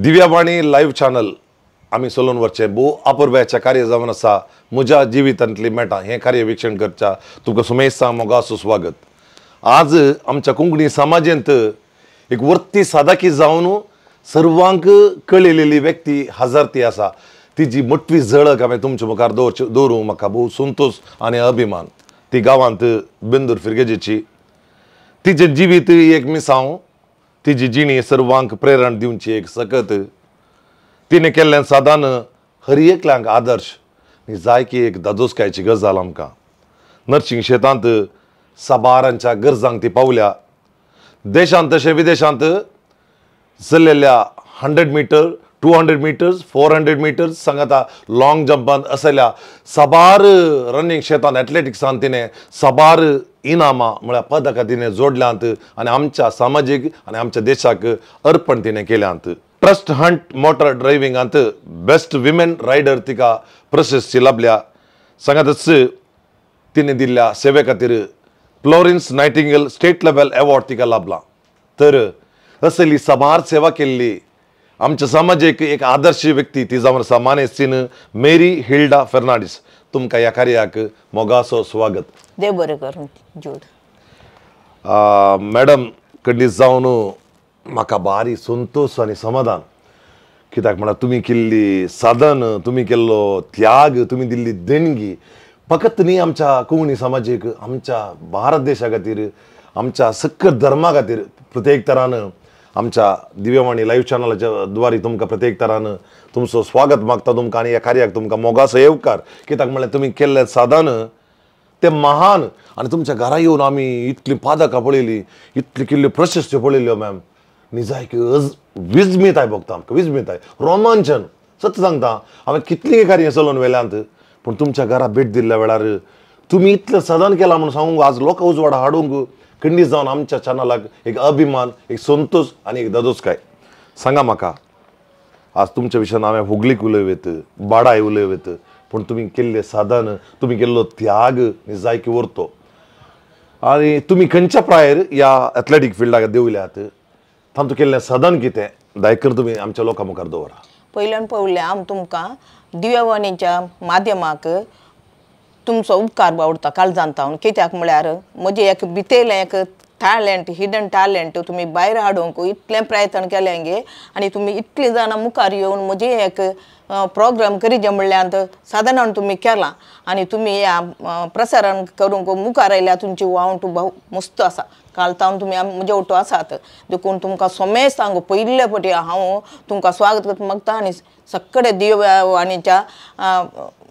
दिव्यावाणी live channel आमी चलोवन व्हरचें भोव अपुरबायेचें कार्य जावन आसा. म्हज्या जिवितांतली मेटां हें कार्य वीक्षण करच्या तुमकां सुमेस्तां मोगाचो स्वागत. आज आमच्या कोंकणी समाजेंत एक वर्ती सादाकी जावन सर्वांक कळयलेली व्यक्ती हजर ती आसा. तिजी मोटवी झळक हांवें तुमच्या मुखार दवरूंक म्हाका भोव संतोश आनी अभिमान. ती गांवांत बेंदूर फिरगेजेची तिजें जिवीत एक मिसांव, तिजी जिणी सर्वांक प्रेरण दिवची एक सकत. तिणें केल्लें सादान हर एकल्यांक आदर्श जाय की एक दादोसकायची गजाल आमकां. नर्सिंग शेतांत साबारांच्या गरजांक ती पावल्या. देशांत तशें विदेशांत चल्लेल्या 100 मिटर, 200 मिटर्स, 400 मिटर्स सांगाता लॉंग जंपांत असल्या साबार रनिंग शेतांत एथलेटिक्सान तिणें साबार इनामां म्हळ्यार पदकां तिणें जोडल्यांत आनी आमच्या सामाजीक आनी आमच्या देशाक अर्पण तिणें केल्यांत. ट्रस्ट हंट मोटर ड्रायव्हिंगांत बेस्ट विमेन रायडर तिका प्रशस्ती लाभल्या. सांगातच तिणें दिल्ल्या सेवे खातीर Florence Nightingale state level award तिका लाभला. तर असली साबार सेवा केल्ली आमच्या समाजेक एक आदर्श व्यक्ती ती जावन आसा मानेस्तीन मेरी हिल्डा फेर्नांडीस. तुमकां ह्या कार्याक मोगाचो स्वागत. देव बरें करूं जूड. मॅडम कडली जावन म्हाका भारी संतोश आनी समाधान. कित्याक म्हळ्यार तुमी केल्ली साधन, तुमी केल्लो त्याग, तुमी दिल्ली देणगी फकत न्ही आमच्या कोंकणी समाजीक, आमच्या भारत देशा खातीर, आमच्या सक्कर धर्मा खातीर प्रत्येक तरान आमच्या दिव्यवाणी लायव्ह चॅनलाच्या द्वारे तुमकां प्रत्येक तरान तुमचो स्वागत मागता तुमकां आनी ह्या कार्याक तुमकां मोगाचो येवकार. कित्याक म्हळ्यार तुमी केल्लें साधन तें महान आनी तुमच्या घरा येवन आमी इतलीं पादकां पळयलीं, इतली केल्ल्यो प्रशस्त्यो पळयल्यो मॅम. निजायक विजमिताय भोगता आमकां, विजमिताय, रोमांचन. सत्य सांगता हांवें कितलीं कार्यां चलोवन वेल्यांत, पूण तुमच्या घरा भेट दिल्ल्या वेळार तुमी इतलें साधन केलां म्हणून सांगूंक आज लोकां उजवाडा हाडूंक खंडीत जावन आमच्या चॅनलाक एक अभिमान, एक संतोश आनी एक दादोसकाय. सांगा म्हाका, आज तुमच्या विशयान हांवें हुगलीक उलयत, बाडाय उलयत, पूण तुमी केल्लें साधन, तुमी केल्लो त्याग जायकी व्हरतो. आनी तुमी खंयच्या प्रायर ह्या एथलेटीक फिल्डाक देंवल्यात, तांतूं केल्लें साधन कितें दायकर तुमी आमच्या लोकां मुखार दवरा. पयल्यान पळोवया हांव तुमकां दिव्यवाणीच्या माध्यमाक तुमचो उपकार बावडटा काळजांत हांव. कित्याक म्हळ्यार म्हजें एक भितरलें एक टॅलंट, हिडन टॅलंट तुमी भायर हाडूंक इतलें प्रयत्न केलें गे आनी तुमी इतलीं जाणां मुखार येवन म्हजें एक प्रोग्राम करीजे म्हणल्यार सादारण तुमी केलां आनी तुमी ह्या प्रसारण करूंक मुखार आयल्या. तुमची वावंट भोव मस्त आसा. काल तावन तुमी म्हजे ओटो आसात देखून तुमकां सोमेस्त सांगू पयले फावटी हांव तुमकां स्वागत करता मागता आनी सगळे दिव्यवाणीच्या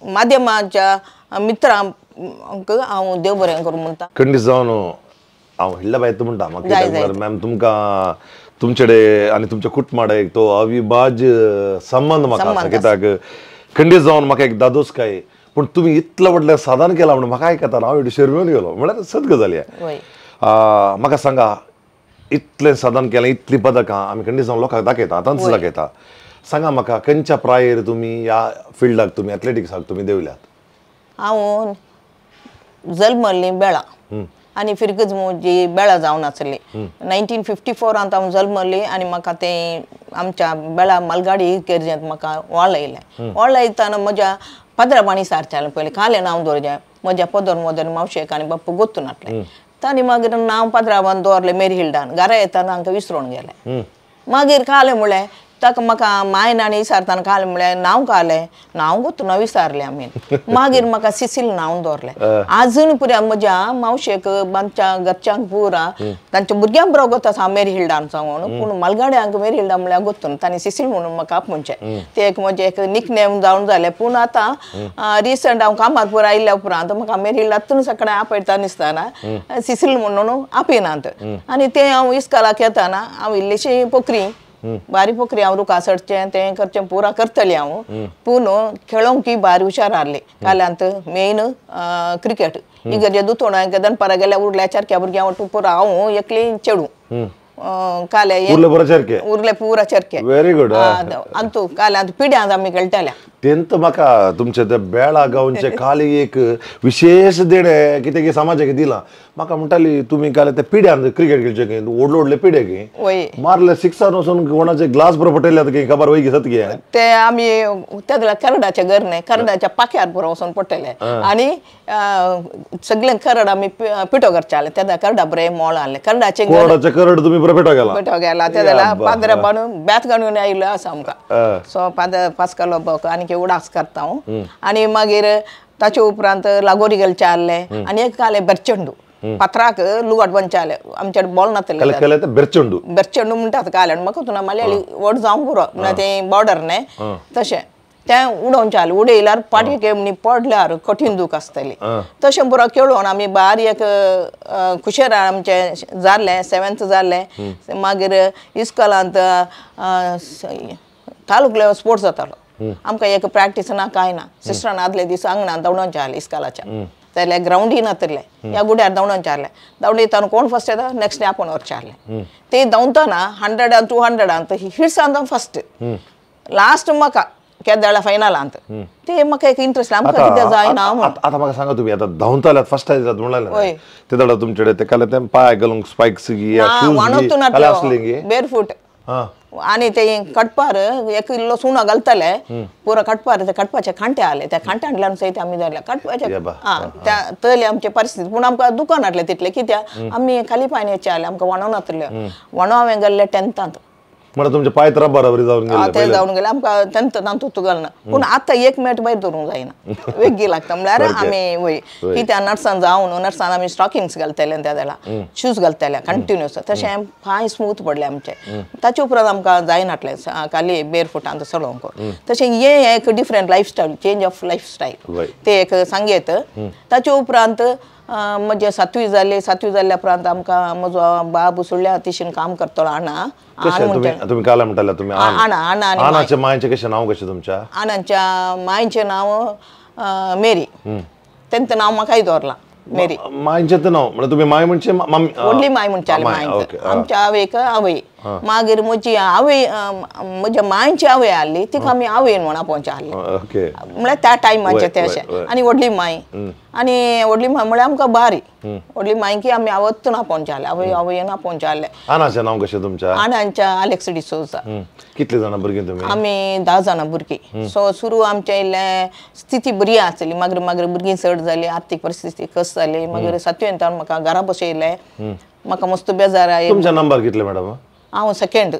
माध्यमाच्या मित्रांक हांव देव बरें करूं म्हणटा. खंडीत जावन हांव हिल्ला बायत म्हणटा म्हाका मॅम तुमकां तुमचे आनी तुमच्या कुटुंबाडे एक तो अविभाज्य संबंद म्हाका आसा. कित्याक खंडीत जावन म्हाका एक दादोसकाय, पूण तुमी इतलें व्हडलें साधन केलां म्हणून म्हाका आयकता हांव एडू शर्मेवन गेलो म्हळ्यार सत गजाल. म्हाका सांगा, इतलें साधन केलें, इतलीं पदकां आमी खंडीत जावन लोकांक दाखयता, आतांच दाखयता. सांगा म्हाका, खंयच्या प्रायर तुमी ह्या फिल्डाक तुमी एथलेटिक्साक तुमी देंवल्यात? हांव जल्मल्ली बेळा आनी फिरगज म्हजी बेळा जावन आसली. 1954 हांव जल्मल्ली आनी म्हाका तें आमच्या बेळा मालगाडी इगर्जेंत म्हाका वळयलें. वळयतना म्हज्या पदराबाणी सारचें पयलीं कालें नांव दवरचें म्हज्या पदर मोदर मावशेक आनी बाप्पू गोत्तू नाटलें. तांणी मागीर नांव पदराबान दवरलें मेरी हिल्डान. घरा येतना हांकां विसरून गेलें. मागीर कालें म्हळें ताका म्हाका मायन आनी विसारतना कालें म्हळ्यार नांव कालें नांव गोत्तू ना विसारलें आमी. मागीर म्हाका सिसील नांव दवरलें. आजून पुऱ्या म्हज्या मावशेक आमच्या घरच्यांक पुरा तांच्या भुरग्यांक बरो गोत्त आसा मेरी हिल्डान सांगून, पूण मालगाड्यांक मेरी हिल्डा म्हळ्यार गोत्तू ना. तांणी सिसील म्हणून म्हाका आपोवचें तें एक म्हजें एक निकनेम जावन जालें. पूण आतां रिसंट हांव कामार पुरा आयिल्ल्या उपरांत म्हाका मेरी हिल्डा सकाळी आपयता दिसतना सिसील म्हणून आपयनात. आनी तें हांव इस्कोलाक येतना हांव इल्लीशी पोखरी बारी पोखरी हांव रुखा सडचें तें करचें पुरा करतलें हांव, पूण खेळोंक भारी हुशार आहली. काल्यांत मेन क्रिकेट इगर्जे दुतोण दनपारा गेल्यार उरल्या चारक्या भुरग्यां वटू पुरा हांव एकली चेडूं काले उरले पुरा चरके. Very good. अंतू काल्यांत पिड्यांत आमी खेळटाल्या. तेंत म्हाका तुमचे ते बेळा गांवचे खाली एक विशेष देणे कितें समाजाक दिलां. म्हाका म्हणटाली तुमी काल ते पिड्यान क्रिकेट खेळचे खंय व्हडले व्हडले पिडे खंय मारले सिक्सार वचून कोणाचे ग्लास बरो फटयले खंय खबर वय सत गे ते आमी त्या करडाच्या घर न्हय करडाच्या पाक्यार बरो वचून पडटले आनी सगळे करड आमी पिठो करचे आसले तेन्ना करडा बरें मोळ आहले करडाचे करडाचे करड तुमी बरो पिठो केला पिठो केला ते जाल्यार पाद्रा बांदून बेत घालून आयिल्लो आसा आमकां. सो पाद्र पास्कलो बोक आनी उडास करता हांव आनी मागीर ताचे उपरांत लागोरी घालचे आहले आनी एक घाले बेरचेंडू पत्राक लुगाट बनचे आहले आमच्या बॉल नातले बेरचेंडू बेरचेंडू म्हणटात घाले म्हाका तुना मलयाळी व्हड जावंक पुरो म्हणल्यार तें बॉर्डर न्हय तशें तें उडोवचें आहलें उडयल्यार पाटी केमणी पडल्यार कठीण दूख आसतली तशें पुरो खेळोवन आमी बारीक एक खुशेर आमचें जालें सेवेंथ जालें. मागीर इस्कॉलांत तालूक लेवल स्पोर्ट्स जातालो आमकां एक प्रॅक्टीस ना कांय ना सिस्टरान आदले दीस आंगणान धांवडोवचें आहलें इस्कॉलाच्या जाल्यार ग्रावंडूय नातलें ह्या गुड्यार धांवडोवचें आहलें धांवडयताना कोण फर्स्ट येता नेक्स्ट डे आपूण व्हरचें आहलें ते धांवतना 100 आनी 200 आनी हिट्सान फर्स्ट लास्ट म्हाका केद्दाळा फायनलांत ते म्हाका एक इंट्रस्ट आमकां कितें जायना. आतां म्हाका सांगा तुमी आतां धांवताल्यात फर्स्ट आयज म्हणलें ते दाडा तुमचे ते काल ते पांय घालूंक स्पायक्स आसले बेरफूट आनी ते कटपार एक इल्लो सुणो घालताले पुरो कटपार ते कटपाचे कांटे आहले त्या कांट्यांतल्यान सयत आमी धरले कटपाचे त्या तली आमची परिस्थिती पूण आमकां दुकान हाडलें तितलें कित्याक आमी खाली पांय येचे आहले आमकां वणो नातले वणो हांवें घाल्ले 10थांत म्हणल्यार तुमचे पांय तर बराबरी जावन गेले ते जावन गेले आमकां 10थांत तुतू घालना पूण आतां एक मिनट भायर धरूंक जायना वेगळी लागता म्हणल्यार आमी वय कित्याक नर्सान जावन नर्सान आमी स्टॉकिंग्स घालतले त्या जाल्यार शूज घालतले कंटिन्युअस तशें पांय स्मूथ पडले आमचे ताचे उपरांत आमकां जायनातलें खाली बेर फुटांत चलोवंक तशें हें एक different life style change of life style ते एक सांगयत. ताचे उपरांत म्हजे सातवी जाली सातवी जाल्ल्या उपरांत आमकां म्हजो बाब सुडल्या तिशीन काम करतलो आणा तुमी काल म्हणटाले तुमी आणा आणा आणाच्या मायचें कशें नांव कशें तुमच्या आणाच्या मायचें नांव मेरी तेंचें नांव म्हाकाय दवरलां मेरी मायचें तर नांव म्हणल्यार तुमी माय म्हणचे व्हडली माय म्हणटाली मायचें आमच्या आवयक आवय मागीर म्हजी आवय म्हज्या मायची आवय आहली तिका आमी आवयन म्हण आपोवचें आहलें म्हणल्यार त्या टायमाचें तें अशें आनी व्हडली माय आनी व्हडली माय म्हळ्यार आमकां बारी व्हडली मायकी आमी आवतून आपोवचें आहलें आवय आवयन आपोवचें आहलें. आनाचें नांव कशें तुमच्या आनाच्या आलेक्स डिसोजा. कितली जाणां भुरगीं तुमी? आमी 10 जाणां भुरगीं. सो सुरू आमचें इल्लें स्थिती बरी आसली मागीर मागीर भुरगीं चड जालीं आर्थीक परिस्थिती कस जाली मागीर सातवेंत म्हाका घरा बसयलें म्हाका मस्त बेजार आयलो. तुमच्या नंबर कितले मॅडम? हांव सेकेंड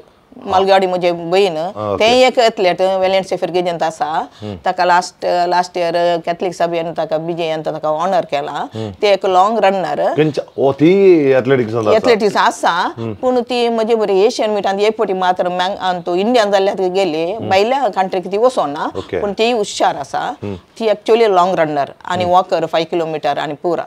मालगाडी म्हजे बहीण तें एक एथलेट वेलेंट फिर्गेजंत आसा ताका लास्ट लास्ट इयर कॅथलीक सभेन ताका बीजेन ताका ऑनर केला ते एक लॉंग रनर ती एथलेटिक्स आसा पूण ती म्हजे बरी एशियन मिटांत एक फावटी मात्र तो इंडियन जाल्ल्या गेली भायल्या कंट्रीक ती वचोना पूण ती हुशार आसा ती एक्चुअली लॉंग रनर आनी वॉकर 5 किलोमिटर आनी पुरा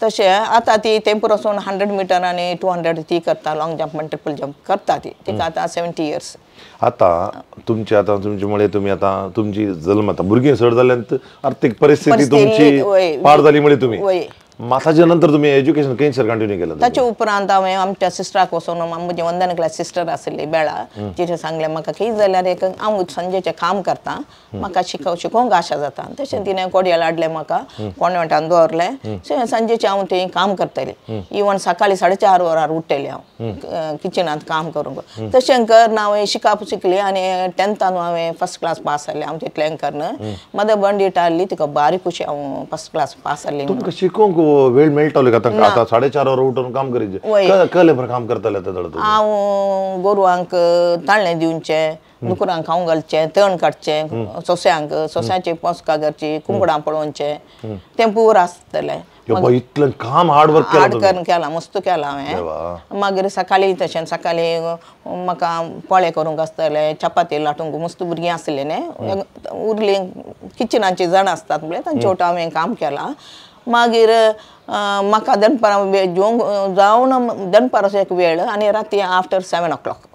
तशें आतां ती तेंपूर वचून 100 मिटर आनी 200 ती करता लॉंग जंप आनी ट्रिपल जंप करता ती तिका आतां 70 इयर्स. आतां तुमचे आतां तुमचे मुळे तुमी आतां तुमची जल्म आतां भुरगीं चड जाल्यान आर्थीक परिस्थिती तुमची पाड जाली मुळे तुमी ताजे नंतर तुमी एज्युकेशन खंयसर कंटिन्यू केलें? ताचे उपरांत हांवें आमच्या सिस्टराक वचून म्हजी वंदन क्लास सिस्टर आसली बेळा तिचें सांगलें म्हाका खंय जाल्यार एक हांव सांजेचें काम करता म्हाका शिकोवंक आशा जाता तशें तिणें कोडयाल हाडलें म्हाका कॉन्वेंटान दवरलें सांजेचें हांव थंय काम करतलें इवन सकाळीं 4:30 वरार उठ्ठलें हांव किचनांत काम करूंक तशें करून हांवें शिकप शिकलें आनी 10थान हांवें फर्स्ट क्लास पास जालें हांव तितलें करून मदर बंडीट आहली तिका बारीक खुशी हांव फर्स्ट क्लास पास जालें. तुमकां शिकोवंक वेळ मेळटालो का? आतां 4:30 वरां उठून काम करीत कले बरें काम करताले हांव गोरवांक ताळणें दिवचें दुकरांक खावंक घालचें तण काडचें सोंश्यांक सोंश्यांची पोसकां करची कुंकडां पळोवचें तें पुरो आसतलें. इतलें काम हार्ड वर्क हार्ड करून केलां मस्त केलां हांवें. मागीर सकाळीं तशें सकाळीं म्हाका पोळे करूंक आसतले चपाती लाटूंक मस्त भुरगीं आसलीं न्ही उरलीं किचनाची जाणां आसतात म्हळ्यार तांचे वटेन हांवें काम केलां. मागीर म्हाका दनपारां जेवंक जावन दनपाराचो एक वेळ आनी राती आफ्टर 7 o'clock.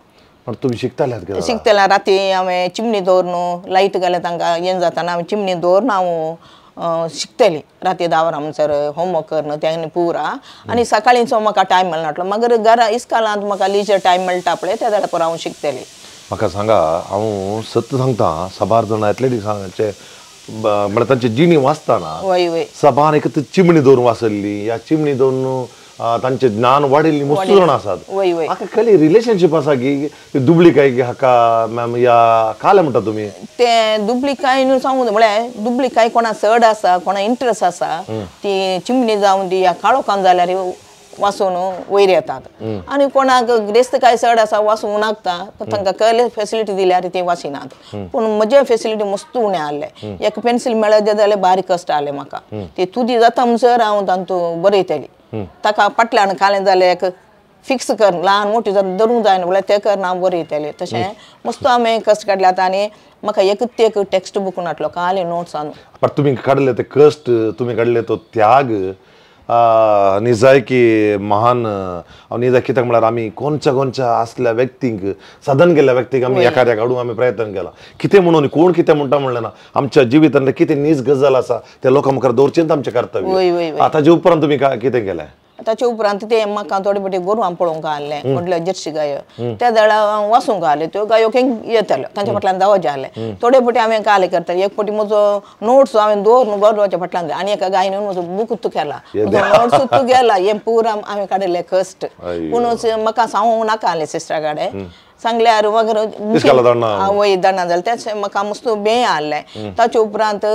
तुमी शिकताले? शिकताले राती हांवें चिमणी दवरून लायट घाल्यार तांकां हें जाताना हांवें चिमणी दवरून हांव शिकतली राती 10 वरां म्हणसर होमवर्क करून तें पुरा आनी सकाळींचो म्हाका टायम मेळनासलो. मागीर घरा इस्कॉलांत म्हाका लिजर टायम मेळटा पळय त्या वेळार हांव शिकतली. म्हाका सांगा हांव सत्य सांगता साबार जाणां एथलेटिक्सांचे म्हळ्यार तांची जिणी वाचतना सबार एक चिमणी दवरून वाचल्ली या चिमणी दवरून तांचे ज्ञान वाडिल्ली मस्त जाणां आसात. हाका खाली रिलेशनशीप आसा की दुबळी काय की हाका मॅम या काले म्हणटा तुमी ते दुबळी काय न्हू सांगू म्हळ्यार दुबळी काय कोणा चड आसा कोणा इंट्रस्ट आसा ती चिमणी जावन ती ह्या काळोखान जाल्यार वाचून वयर येतात आनी कोणाक ग्रेस्त काय चड आसा वाचूंक नागता तांकां कळ्ळे फेसिलिटी दिल्यार ती वाचिनात. पूण म्हजे फेसिलिटी मस्त उणें आहले एक पेन्सील मेळत जाल्यार बारीक कश्ट आहले म्हाका ती तुदी जाता म्हणसर हांव तांतू बरयतली ताका फाटल्यान खालें जाल्यार एक फिक्स कर ल्हान मोठी जर धरूंक जायना म्हणल्यार तें कर हांव बरयतलें. तशें मस्त हांवें कश्ट काडल्यात आनी म्हाका एकूच एक टेक्स्ट बूक नासलो खाली नोट्स हाडून. पण तुमी काडले ते कश्ट तुमी काडले तो त्याग निजायकी महान. निजाय कित्याक म्हळ्यार आमी कोणच्या कोणच्या आसल्या व्यक्तींक साधन केल्ल्या व्यक्तींक आमी एखाद्या काडूंक आमी प्रयत्न केला. कितें म्हणून कोण कितें म्हणटा म्हणलें ना आमच्या जिवितांतलें कितें नीज गजाल आसा त्या लोकां मुखार दवरचेंच आमचें कर्तव्य. आतां जे उपरांत तुमी कितें केलें? ताचे उपरांत ते म्हाका थोडे फावटी गोरवां पळोवंक आहलें म्हटल्यार जर्सी गायो त्या वेळार हांव वाचूंक आहलें त्यो गायो खंय येताल्यो तांच्या फाटल्यान धांवचें आहलें. थोडे फावटी हांवें काले करतालें एक फावटी म्हजो नोट्स हांवें दवरून गोरवाच्या फाटल्यान आनी एका गायन म्हजो बूक तुकेला नोट्स तुगेला हें पुरा हांवें काडिल्लें कश्ट. पूण म्हाका सांगूंक नाका आहलें सिस्टरा कडेन सांगल्यार वय दणा जालें तें म्हाका मस्त बें आहलें. ताचे उपरांत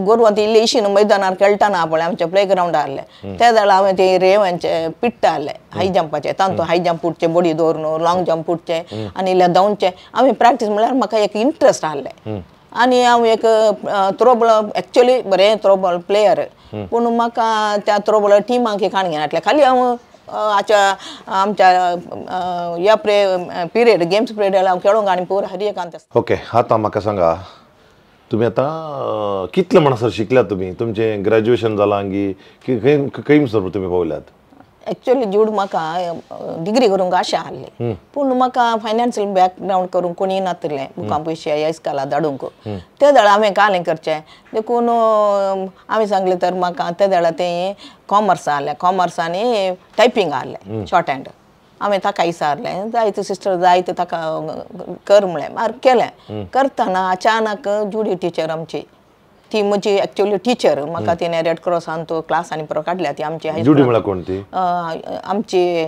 गोरवां ती इल्ली मैदानार खेळटना पळय आमच्या प्ले ग्रावंडार आहलें त्या वेळार हांवें ते रेंवांचे पिट्ट आहलें हाय जंपाचे तांतू हाय जंप उठचें बडी दवरून लॉंग जंप उठचें आनी इल्लें धांवचें हांवें प्रॅक्टीस म्हळ्यार म्हाका एक इंट्रस्ट आहलें. आनी हांव एक थ्रोबॉल एक्चुअली बरें थ्रोबॉल प्लेयर पूण म्हाका त्या थ्रोबॉल टिमाक काण घेनासलें खाली हांव आच्या आमच्या ह्या पिरियड गेम्स पिरियड हांव खेळोंक आनी पुरो हर एक. ओके आतां म्हाका सांगा तुमी आतां कितले म्हणसर शिकल्यात तुमी? तुमचें ग्रॅज्युएशन जालां की खंय खंय म्हणसर तुमी पावल्यात? एक्चुअली ज्यूड म्हाका डिग्री करूंक आशा आहली पूण म्हाका फायनान्शियल बॅकग्रावंड करूंक कोणी नातलें बुकां पयशे ह्या इस्कॉला धाडूंक ते वेळार हांवें कालें करचें देखून हांवें सांगलें तर म्हाका ते वेळार तें कॉमर्स आहलें कॉमर्स आनी टायपींग आहलें शॉर्ट हँड हांवें ताका विचारलें जायत सिस्टर जायत ताका कर म्हळें मागीर केलें. करतना अचानक जुडी टिचर आमची ती म्हजी एक्चुअली टिचर म्हाका तिणें रेड क्रॉसान तो क्लास आनी पुरो काडल्या ती आमची कोण ती आमची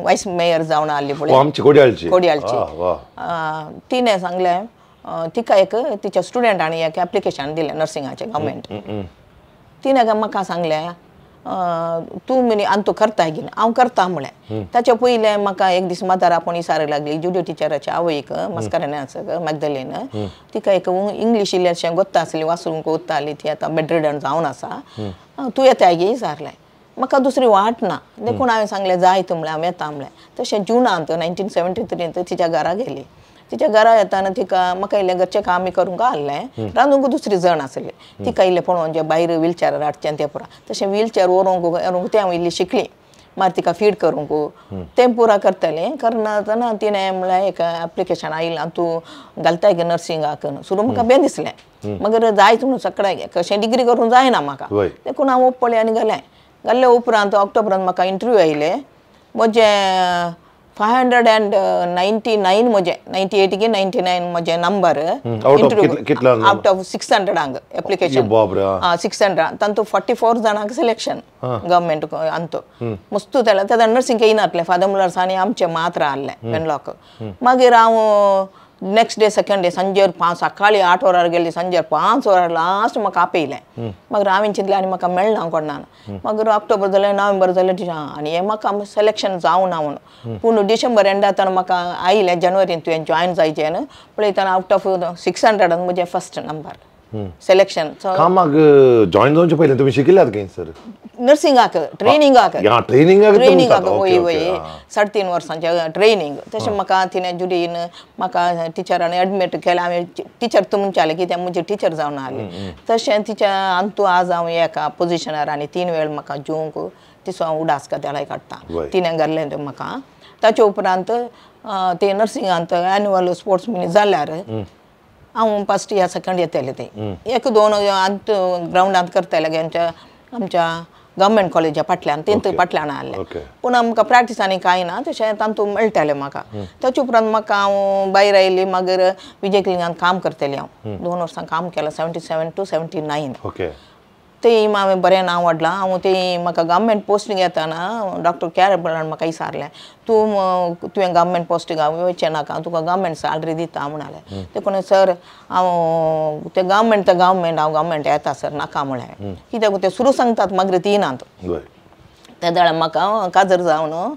वायस मेयर जावन आहली पळय कोडयाळची तिणें सांगलें तिका एक तिच्या स्टुडंटांनी एक एप्लिकेशन दिलें नर्सिंगाचें गव्हर्मेंट. तिणें म्हाका सांगलें तूं मिनी आनी तूं करताय की हांव करता म्हळें. ताचे पयलें म्हाका एक दीस मदर आपूण विचारूंक लागली जुडियो टिचराच्या आवयक मस्करेन्हास मॅगदलीन तिका एक इंग्लीश इल्लें गोत्ता आसली वाचूंक वताली ती आतां बेडरिडन जावन आसा तूं येताय गी विचारलें. म्हाका दुसरी वाट ना देखून हांवें सांगलें जायत म्हळें हांव येता म्हळें. तशें जुनांत 1973 तिच्या घरा गेली. तिच्या घरा येताना तिका म्हाका इल्लें घरचें काम करूंक आहलें रांदूंक दुसरी जण आसली तिका इल्लें पळोवन भायर व्हीलचॅरार हाडचें तें पुरा तशें व्हीलचॅर व्हरूंक व्हरूंक तें हांव इल्ली शिकली मागीर तिका फीड करूंक तें पुरा करतलें करनासतना तिणें म्हळ्यार एक एप्लिकेशन आयलां तूं घालताय गे नर्सिंगाक सुरू म्हाका बें दिसलें मागीर जायत म्हणून सगळें कशें डिग्री करूंक जायना म्हाका देखून हांव पळय आनी घालें. घाल्ले उपरांत ऑक्टोबरान म्हाका इंटरव्यू आयले म्हजें 599 म्हजें 98 की 99 म्हजें नंबर आवट ऑफ 600 एप्लिकेशन 600 तांतू 44 जाणांक सिलेक्शन गव्हर्मेंट अंतू मस्तू तेला तेन्ना नर्सिंग येयनासलें फादर मुलर्स आनी आमचें मात्र आहलें वेनलॉक. मागीर हांव नेक्स्ट डे सेकंड डे सांजेर 5 सकाळी 8 वरार गेली सांजेर 5 वरार लास्ट म्हाका आपयलें. मागीर हांवें चिंतलें आनी म्हाका मेळना कोणाक. मागीर ऑक्टोबर जालें नोव्हेंबर जालें आनी हें म्हाका सिलेक्शन जावना म्हणून पूण डिसेंबर एंडातान म्हाका आयलें जानेवारीन तुवें जॉयन जायचें न्हू पळयतना आवट ऑफ 600 म्हजें फर्स्ट नंबर सिलेक्शन. कामाक जॉयन जावचे पयलीं तुमी शिकिल्ल्यात खंय सर? नर्सिंगाक ट्रेनिंगाक ट्रेनिंगाक वय वय 3.5 वर्सांचें ट्रेनिंग. तशें म्हाका तिणें जुडीन म्हाका टिचरान एडमीट केलें. हांवें टिचर तुमच्यालें कित्याक म्हजी टिचर जावन आहली तशें तिच्या अंतू आज हांव एका पोजिशनार आनी 3 वेळ म्हाका जेवंक तिचो हांव उडास त्यालाय काडटा तिणें घाल्लें तें म्हाका. ताचे उपरांत ते नर्सिंगांत एन्युअल स्पोर्ट्स मिनी जाल्यार हांव फर्स्ट या सेकंड येतालें ते 1-2 अंत ग्रावंडांत करतालें आमच्या आमच्या गव्हर्मेंट कॉलेजा फाटल्यान तेंत फाटल्यान आहलें पूण आमकां प्रॅक्टीस आनी कांय ना तशें तातूंत मेळटालें म्हाका. ताचे उपरांत म्हाका हांव भायर आयली मागीर विजय क्लिनिकान काम करतलें हांव 2 वर्सां काम केलां 77 to 79. Okay ते हांवें बरें नांव वाडलां हांव ते म्हाका गव्हर्मेंट पोस्टींग येताना डॉक्टर कॅरबलान म्हाका विचारलें तूं तुवें गव्हर्मेंट पोस्टिंगाक वयचें नाका तुका गव्हर्मेंट सॅलरी दिता म्हणालें. ते सर हांव ते गव्हर्मेंट तर गव्हर्मेंट हांव गव्हर्मेंट येता सर नाका म्हळें कित्याक ते सुरू सांगतात मागीर दिनात. त्या वेळार म्हाका काजर जावन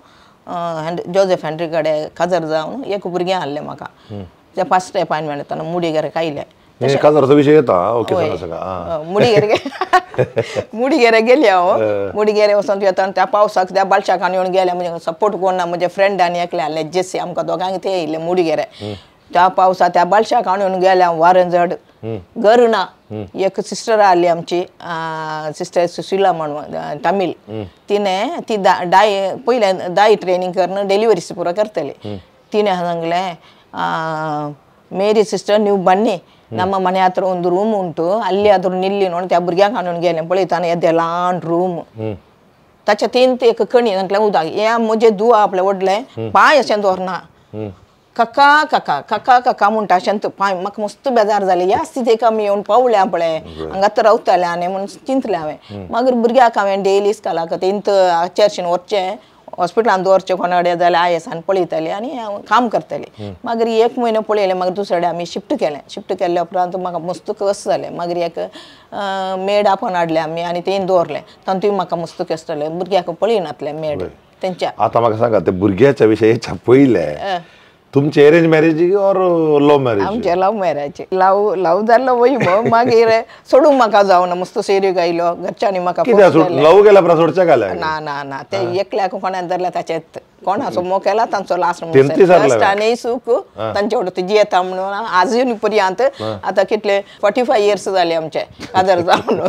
जोसेफ हेनरी कडेन काजर जावन एक भुरगें हाडलें म्हाका ते फर्स्ट अपॉयंटमेंट येताना मुडीगेरे आयलें. काजाराचो विशय येता ओके सांगा. मुडीगेरे मुडीगेरे गेली हांव मुडीगेरे वचोन येता त्या पावसाक त्या बालशाक येवन गेले म्हणजे सपोर्ट कोण ना म्हजे फ्रेंड आनी एकले आहले जेसी आमकां दोगांक ते येयले मुडीगेरे त्या पावसा त्या बालशाक येवन गेले हांव वारें जड घर ना. एक सिस्टर आहली आमची सिस्टर सुशिला म्हणून तमीळ तिणें ती दाय पयलें दाय ट्रेनींग करून डिलिव्हरीस पुरो करतली. तिणें सांगलें ಮೇರಿ ಸಿಸ್ಟರ್ ನೀವು ಬನ್ನಿ ನಮ್ಮ ಮನೆ ಹತ್ರ ಒಂದು ರೂಮ್ ಉಂಟು ಅಲ್ಲಿ ಆದ್ರೂ ನಿಲ್ಲಿ ನೋಡಿ त्या भुरग्यांक हाडून गेलें पळयताना येदें ल्हान रूम ताच्या तीन एक कणी तांतलें उदक हें म्हजें दुवा आपलें व्हडलें पांय अशें दवरना कका कका कका कका म्हणटा अशें पांय म्हाका मस्त बेजार जालें ह्या स्थितीक आमी येवन पावल्या पळय हांगात रावतालें आनी म्हणून चिंतलें हांवें. मागीर भुरग्याक हांवें डेली स्कॉलाक तेंत चर्चीन वचचें हॉस्पिटलान दवरचें कोणा कडेन जाल्यार आयएसान पळयतालें आनी हांव काम करतालें. मागीर एक म्हयनो पळयलें मागीर दुसरे कडेन आमी शिफ्ट केलें. शिफ्ट केल्ल्या उपरांत म्हाका मस्त कस जालें. मागीर एक मेड आपोवन हाडलें आमी आनी तें दवरलें तातूंत म्हाका मस्त कस जालें भुरग्याक पळयनातलें मेड तेंच्या. आतां म्हाका सांगा ते भुरग्याच्या विशयाच्या पयलें तुमचे arrange marriage or love marriage? आमचें लव्ह मॅरेज. लव्ह लव्ह जाल्लो वय मागीर सोडूंक म्हाका जावना मस्त सेरीक आयलो घरच्यांनी म्हाका लव्ह केल्या उपरांत सोडचें घालें ना ना ना ते एकल्याक कोणाक धरल्या ताचें कोणाचो मोग केला तांचो लास्ट फर्स्ट आनी सूख तांचे वटेन जियेता म्हणून आजून पर्यंत आतां कितले 45 इयर्स जाले आमचे काजार जावन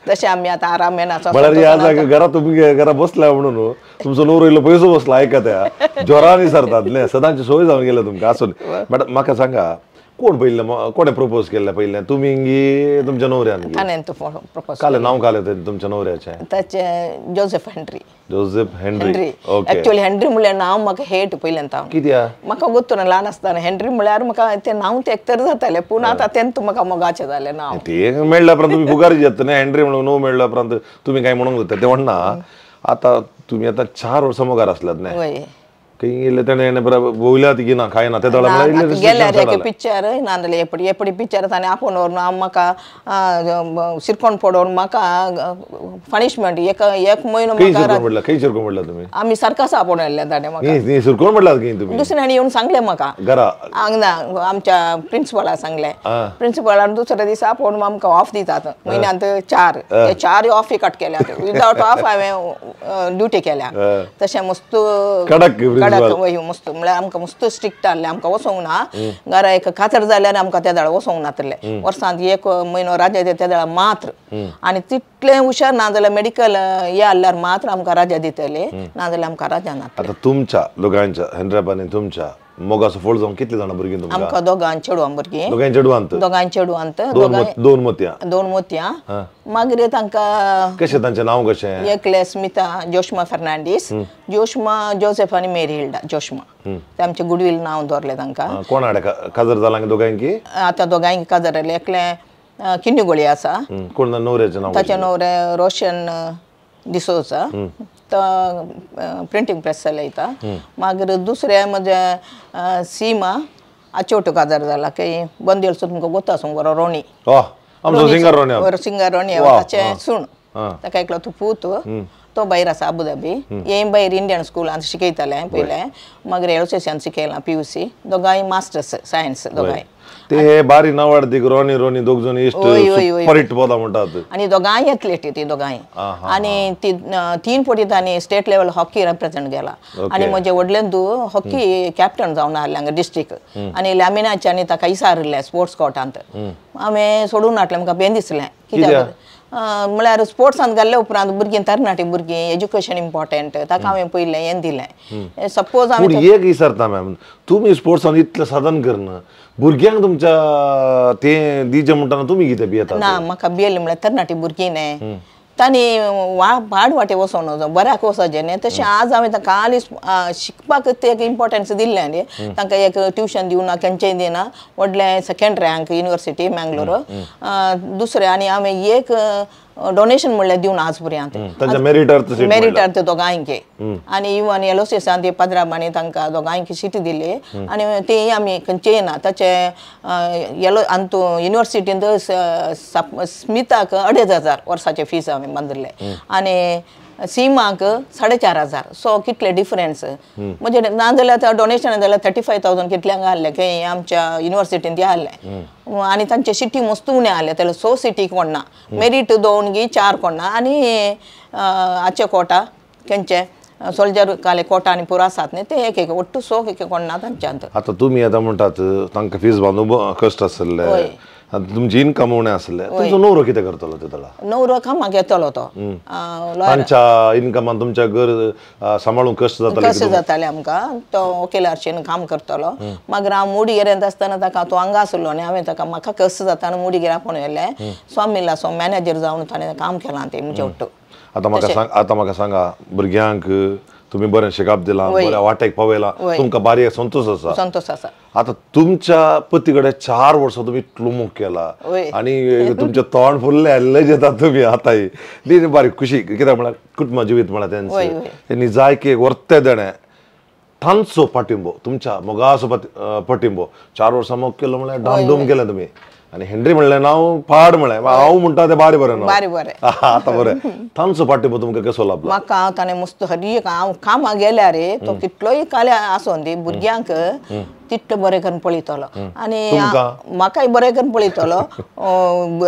तशें आमी आतां आरामेन आसा. म्हळ्यार घरा तुमी घरा बसल्या म्हणून तुमचो नवरो इल्लो पयसो बसला आयकता जोरांनी सरतात सदांची सोय जावन गेल्या तुमकां. आसून मॅडम म्हाका सांगा कोण पयलें कोणें प्रपोज केल्लें पयलें तुमी तुमच्या नवऱ्यान? ताणें प्रपोज कालें नांव कालें तुमच्या नवऱ्याचें? ताचें Joseph Henry. Joseph Henry. Actually Henry म्हणल्यार नांव म्हाका हेट पयल्यान हांव कित्याक म्हाका गोत्तू ना ल्हान आसतना हेनरी म्हणल्यार म्हाका तें नांव तें एकतर जातालें पूण आतां तें म्हाका मोगाचें जालें नांव. तें मेळ्ळ्या उपरांत तुमी फुगार जाता न्ही हेनरी म्हणून न्हू मेळ्ळ्या उपरांत तुमी कांय म्हणूंक जाता तें म्हणना. आतां तुमी आतां 4 वर्सां मुखार आसल्यात न्ही खंय गेल्ले तेणें भोवल्यात की ना कांय ना ते गेल्यार एक पिक्चर नाजाल्यार एपडी एपडी पिक्चर ताणें आपोवन व्हरून म्हाका सिरकोण पडोवन म्हाका पनिशमेंट एक एक म्हयनो. खंय शिरकोण पडला तुमी? आमी सारकास आपोवन हाडलें ताणें म्हाका. शिरकोण पडलात खंय तुमी? दुसऱ्यांनी येवन सांगलें म्हाका घरा हांगा आमच्या प्रिंसिपलाक सांगलें. प्रिंसिपलान दुसऱ्या दिसा आपोवन आमकां ऑफ दितात म्हयन्यांत 4 ते 4 ऑफी कट केल्यात विदावट ऑफ हांवें ड्युटी केल्या. तशें मस्त कडक कडक वय मस्त म्हळ्यार आमकां मस्त स्ट्रिक्ट आहलें आमकां वचोंक ना घरा एक कातर जाल्यार आमकां त्या वेळार वचोंक नातलें वर्सांत एक म्हयनो राजा दिता त्या वेळार मात्र आनी तितलें हुशार ना जाल्यार मेडिकल हे आहल्यार मात्र आमकां राजा दितले नाजाल्यार आमकां राजा नातले. आतां तुमच्या दोगांच्या हेनराबानी तुमच्या मोगाचो फोड जावन कितले जाणां भुरगीं तुमकां? आमकां दोगां चेडवां भुरगीं. दोगां चेडवांत? दोगां चेडवांत. दोन मोतयां. दोन मोतयां. मागीर तांकां कशें तांचें नांव कशें? एकलें स्मिता जोशमा फर्नांडीस, जोशमा जोसेफ आनी मेरी हिल्डा जोशमा ते आमचें गुडवील नांव दवरलें तांकां. कोण हाडे काजर जालां दोगांकी? आतां दोगांयकी काजर जालें. एकलें किन्नीगोळी आसा. कोण न्हवऱ्याचें नांव? ताचें न्हवरें रोशन डिसोजा तो प्रिंटींग प्रेस चलयता. मागीर दुसरें म्हजें सीमा आचोटो काजार जाला की बंदेलचो तुमकां गोता आसूंक बरो रोणी सिंगर रोणी सिंगर रोणी ताचें सूण ताका एकलो तो पूत तो भायर आसा अबुधाबी हें भायर इंडियन स्कुलांत शिकयतालें पयलें मागीर एलसीसीन शिकयलां PUC दोगांय मास्टर्स सायन्स दोगांय. ते बारी नावाडतीक रोनी रोनी दोग जण इश्ट सुपर हिट पदां म्हणटात आनी दोगांय एथलीट ती दोगांय आनी ती 3 फावटी तांणी स्टेट लेवल हॉकी रिप्रेझेंट केला. आनी म्हजे व्हडलें धूव हॉकी कॅप्टन जावन आहलें हांगा डिस्ट्रिक्ट आनी लॅमिनाच्यानी ताका इसारिल्लें स्पोर्ट्स कोटांत. हांवें सोडून हाडलें म्हाका बेन दिसलें कित्याक म्हळ्यार स्पोर्ट्सान घाल्ल्या उपरांत भुरगीं तरणाटीं भुरगीं एज्युकेशन इम्पॉर्टंट ताका हांवें पयलें हें दिलें. सपोज हांवें एक विचारता मॅम तुमी स्पोर्ट्सान इतलें साधन करना भुरग्यांक तुमच्या तें दिचें म्हणटना तुमी कितें भियेता? ना म्हाका भियेलें म्हळ्यार तरणाटीं भुरगीं न्ही तांणी वाड वाटे वचोन बऱ्याक वचचें न्ही. तशें आज हांवें तांकां हालीं शिकपाक ते एक इम्पॉर्टन्स दिल्लें न्ही, तांकां एक ट्युशन दिवना खंयचेंय दिना, व्हडलें सेकेंड रँक युनिवर्सिटी मँगलोर दुसरें. आनी हांवें एक डोनेशन म्हणल्यार दिवन आज पर्यंत मेरिटार ते दोगांयके आनी इवन एलोसियसान ते पाद्राबांनी तांकां दोगांयके सीट दिली आनी तेय आमी खंयचेय ना. ताचे येलो अंतू युनिवर्सिटींत स्मिताक 2500 वर्साचे फीस हांवें बांदिल्ले आनी सीमाक 4500. सो कितले डिफरन्स म्हणजे ना जाल्यार डोनेशन जाल्यार 35,000 कितल्यांक आहले खंय आमच्या युनिवर्सिटीन ते आहले आनी तांचे सिटी मस्त उणें आहले जाल्यार 6 सिटी कोण ना, मेरीट 2 गी 4 कोण ना आनी आचे कोटा खंयचे सोल्जर काले कोटा आनी पुरो आसात न्ही ते एक एक ಒಟ್ಟು 6 एक कोण ना तांच्यांत. आतां तुमी आतां म्हणटात तांकां फीस बांदूंक कश्ट आसले, तुमची इनकम उणें आसलें, तुमचो नवरो कितें करतलो ते तला? नवरो कामाक येतलो तो, तांच्या इनकमान तुमच्या घर सांबाळूंक कश्ट जाताले? कश्ट जाताले आमकां, तो वकिलारशेन काम करतलो. मागीर हांव मुडिगेरेंत आसतना ताका तो हांगा आसलो न्ही, हांवें ताका म्हाका कश्ट जाता आनी मुडिगेर आपोवन व्हेलें स्वामीला सो मॅनेजर जावन ताणें काम केलां तें म्हजे ಒಟ್ಟು. आतां म्हाका सांग, आतां म्हाका सांगा, भुरग्यांक तुमी बरें शिकप दिलां, बऱ्या वाटेक पावयलां, तुमकां बारी संतोश आसा? संतोश आसा. आतां तुमच्या पती कडेन 4 वर्सां तुमी इतलो केला आनी तुमचें तोंड फुल्लें आयिल्लें येता तुमी आतांय ती बारीक खुशी कित्याक म्हळ्यार कुटुंब जिवीत म्हळ्यार तेंचें तेणी जाय की वर्ते देणें तांचो पाठिंबो तुमच्या मोगाचो पाठिंबो. 4 वर्सां मोग केलो म्हळ्यार डामडूम केलें तुमी आनी हेनरी म्हणलें नांव पाड म्हणलें, हांव म्हणटा तें बारी बरें बारी बरें. आतां बरें तांचो पाठिंबो तुमकां कसो लाबलो? म्हाका हांव ताणें मस्त हर एक हांव कामाक गेल्यार तो कितलोय काल्या आसोन दी भुरग्यांक तितलो बरें करून पळयतलो आनी म्हाकाय बरें करून पळयतलो.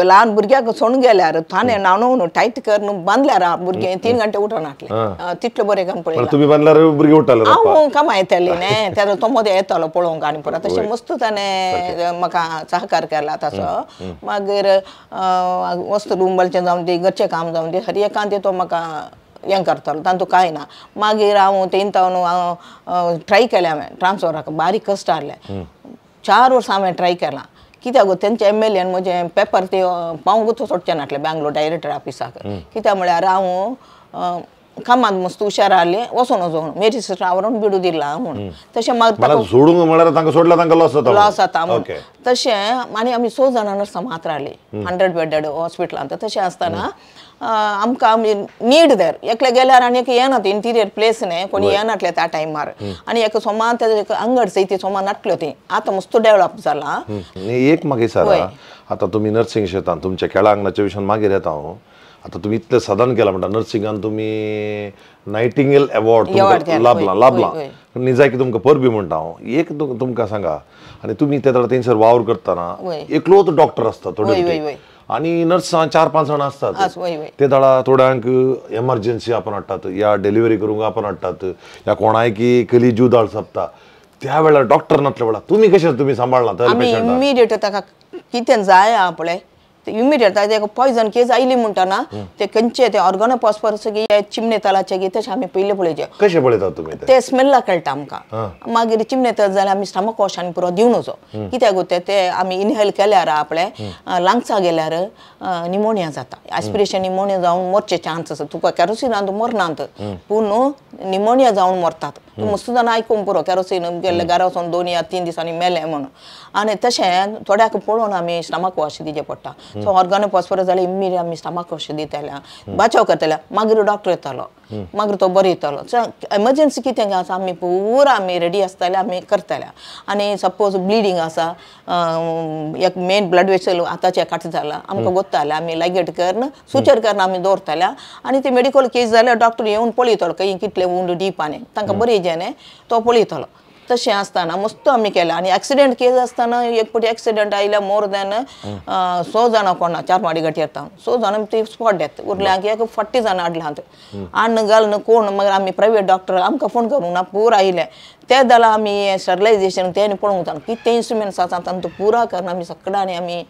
ल्हान भुरग्याक सोडून गेल्यार ताणें न्हाणोवन टायट करून बांदल्यार भुरगें 3 घंटे उठनासलें, तितलें बरें करून पळयलां. तुमी बांदल्यार भुरगीं उठताले? हांव कामां येतालीं न्ही तेन्ना तो मदें येतालो पळोवंक आनी परत तशें मस्त ताणें म्हाका सहकार केला तसो. मागीर वस्तू रुंबलचें जावन दी, घरचें काम जावन दी, हर एकान तो म्हाका हें करतालो, तांतूं कांय ना. मागीर हांव तेंतावन हांव ट्राय केलें हांवें ट्रान्सफराक, बारीक कश्ट आहले. 4 वर्सां हांवें ट्राय केलां कित्याक गो तेंचे एम एल एन म्हजें पेपर ते पावूंकूच सोडचें नासलें बेंगलोर डायरेक्टर ऑफिसाक. कित्याक म्हळ्यार हांव कामांत मस्त हुशार आहलें, वचोन वचोन मेरी सिस्टर आवरून बिडू दिला म्हूण तशें मागीर सोडूंक म्हळ्यार तांकां सोडल्यार तांकां लॉस जाता, लॉस जाता म्हूण तशें. आनी आमी 6 जाणां नर्सां मात्र आहलीं 100 बेडेड हॉस्पिटलांत. तशें आसतना आमकां आमी नीड देर एकले गेल्यार आनी एक येना इंटिरियर प्लेस न्ही, कोणी येनातले त्या टायमार आनी एक सोमा अंगड सय ती सोमा नाटल्यो ती आतां मस्त डेवलप जाला. एक मागीर सर आतां तुमी नर्सिंग शेतान तुमच्या खेळा आंगणाच्या विशयान मागीर येता हांव. आतां तुमी इतलें साधन केलां म्हणटा नर्सिंगान तुमी नायटिंगेल एवॉर्ड लाभला लाभला निजायकी तुमकां परबी म्हणटा हांव. एक तुमकां सांगा, आनी तुमी ते थंयसर वावर करतना एकलोच डॉक्टर आसता थोडे आनी नर्सां 4-5 जाणां आसतात, ते दळा थोड्यांक एमर्जन्सी आपण हाडटात या डिलिव्हरी करूंक आपण हाडटात या कोणायकी कली जीव दाळ सोंपता, त्या वेळार डॉक्टर नासल्या वेळार तुमी कशें तुमी सांबाळना? इमिडिएट ताका कितें जाय आहा पळय इमिडिएट ताका पॉयजन केस आयली म्हणटना ते खंयचे ते ऑर्गनोफॉस्फरस गी चिमणे तलाचे गी तशें आमी पयलीं पळयचें. कशें पळयतात तुमी ते? स्मेल्ला कळटा आमकां. मागीर चिमणे तल जाल्यार आमी स्टमक वॉश आनी पुरो दिवन वचो कित्याक गो ते आमी इनहेल केल्यार आपले लंग्सा गेल्यार निमोनिया जाता, एस्पिरेशन निमोनिया जावन मरचे चान्स आसा. तुका कॅरोसिनान मरनात पूण निमोनिया जावन मरतात. मस्त जाणां आयकूंक पुरो कॅरोसीन गेल्ले घरा वचोन 2 या 3 दिसांनी मेले म्हणून. आनी तशें थोड्याक पळोवन आमी स्टमक वॉश दिवचें पडटा. सो ऑर्गनोफॉस्फरस जाल्यार इमिडिएट आमी स्टमक वॉश दितले, बाचाव करतले, मागीर डॉक्टर येतलो, मागीर तो बरो येतलो. सो एमर्जन्सी कितें आसा आमी पुरा आमी रेडी आसतले, आमी करतले. आनी सपोज ब्लिडींग आसा, एक मेन ब्लड वेसल आतांचें कट जाला आमकां गोत्तालें, आमी लायगेट करून सुचर करून आमी दवरतले आनी ते मेडिकल केस जाल्यार डॉक्टर येवन पळयतलो खंय कितले वुंड डीप आनी तांकां बरें जें तो पळयतलो. तशें आसतना मस्त आमी केलें. आनी एक्सिडेंट केस आसतना एक फावटी एक्सिडेंट आयल्या मोर दॅन 6 जाणां कोणा 4 माडी गांठयेर 6 जाणां ती स्पॉट डेथ उरल्यांक एक 40 जाणां हाडल्यांत आन्न घालून कोण. मागीर आमी प्रायवेट डॉक्टर आमकां फोन करूंक ना पुरा आयले ते जाल्यार आमी स्टरलायजेशन तें पळोवंक जाता कितें इन्स्ट्रुमेंट्स आसा तांकां पुरा करून आमी सगळ्यांनी आमी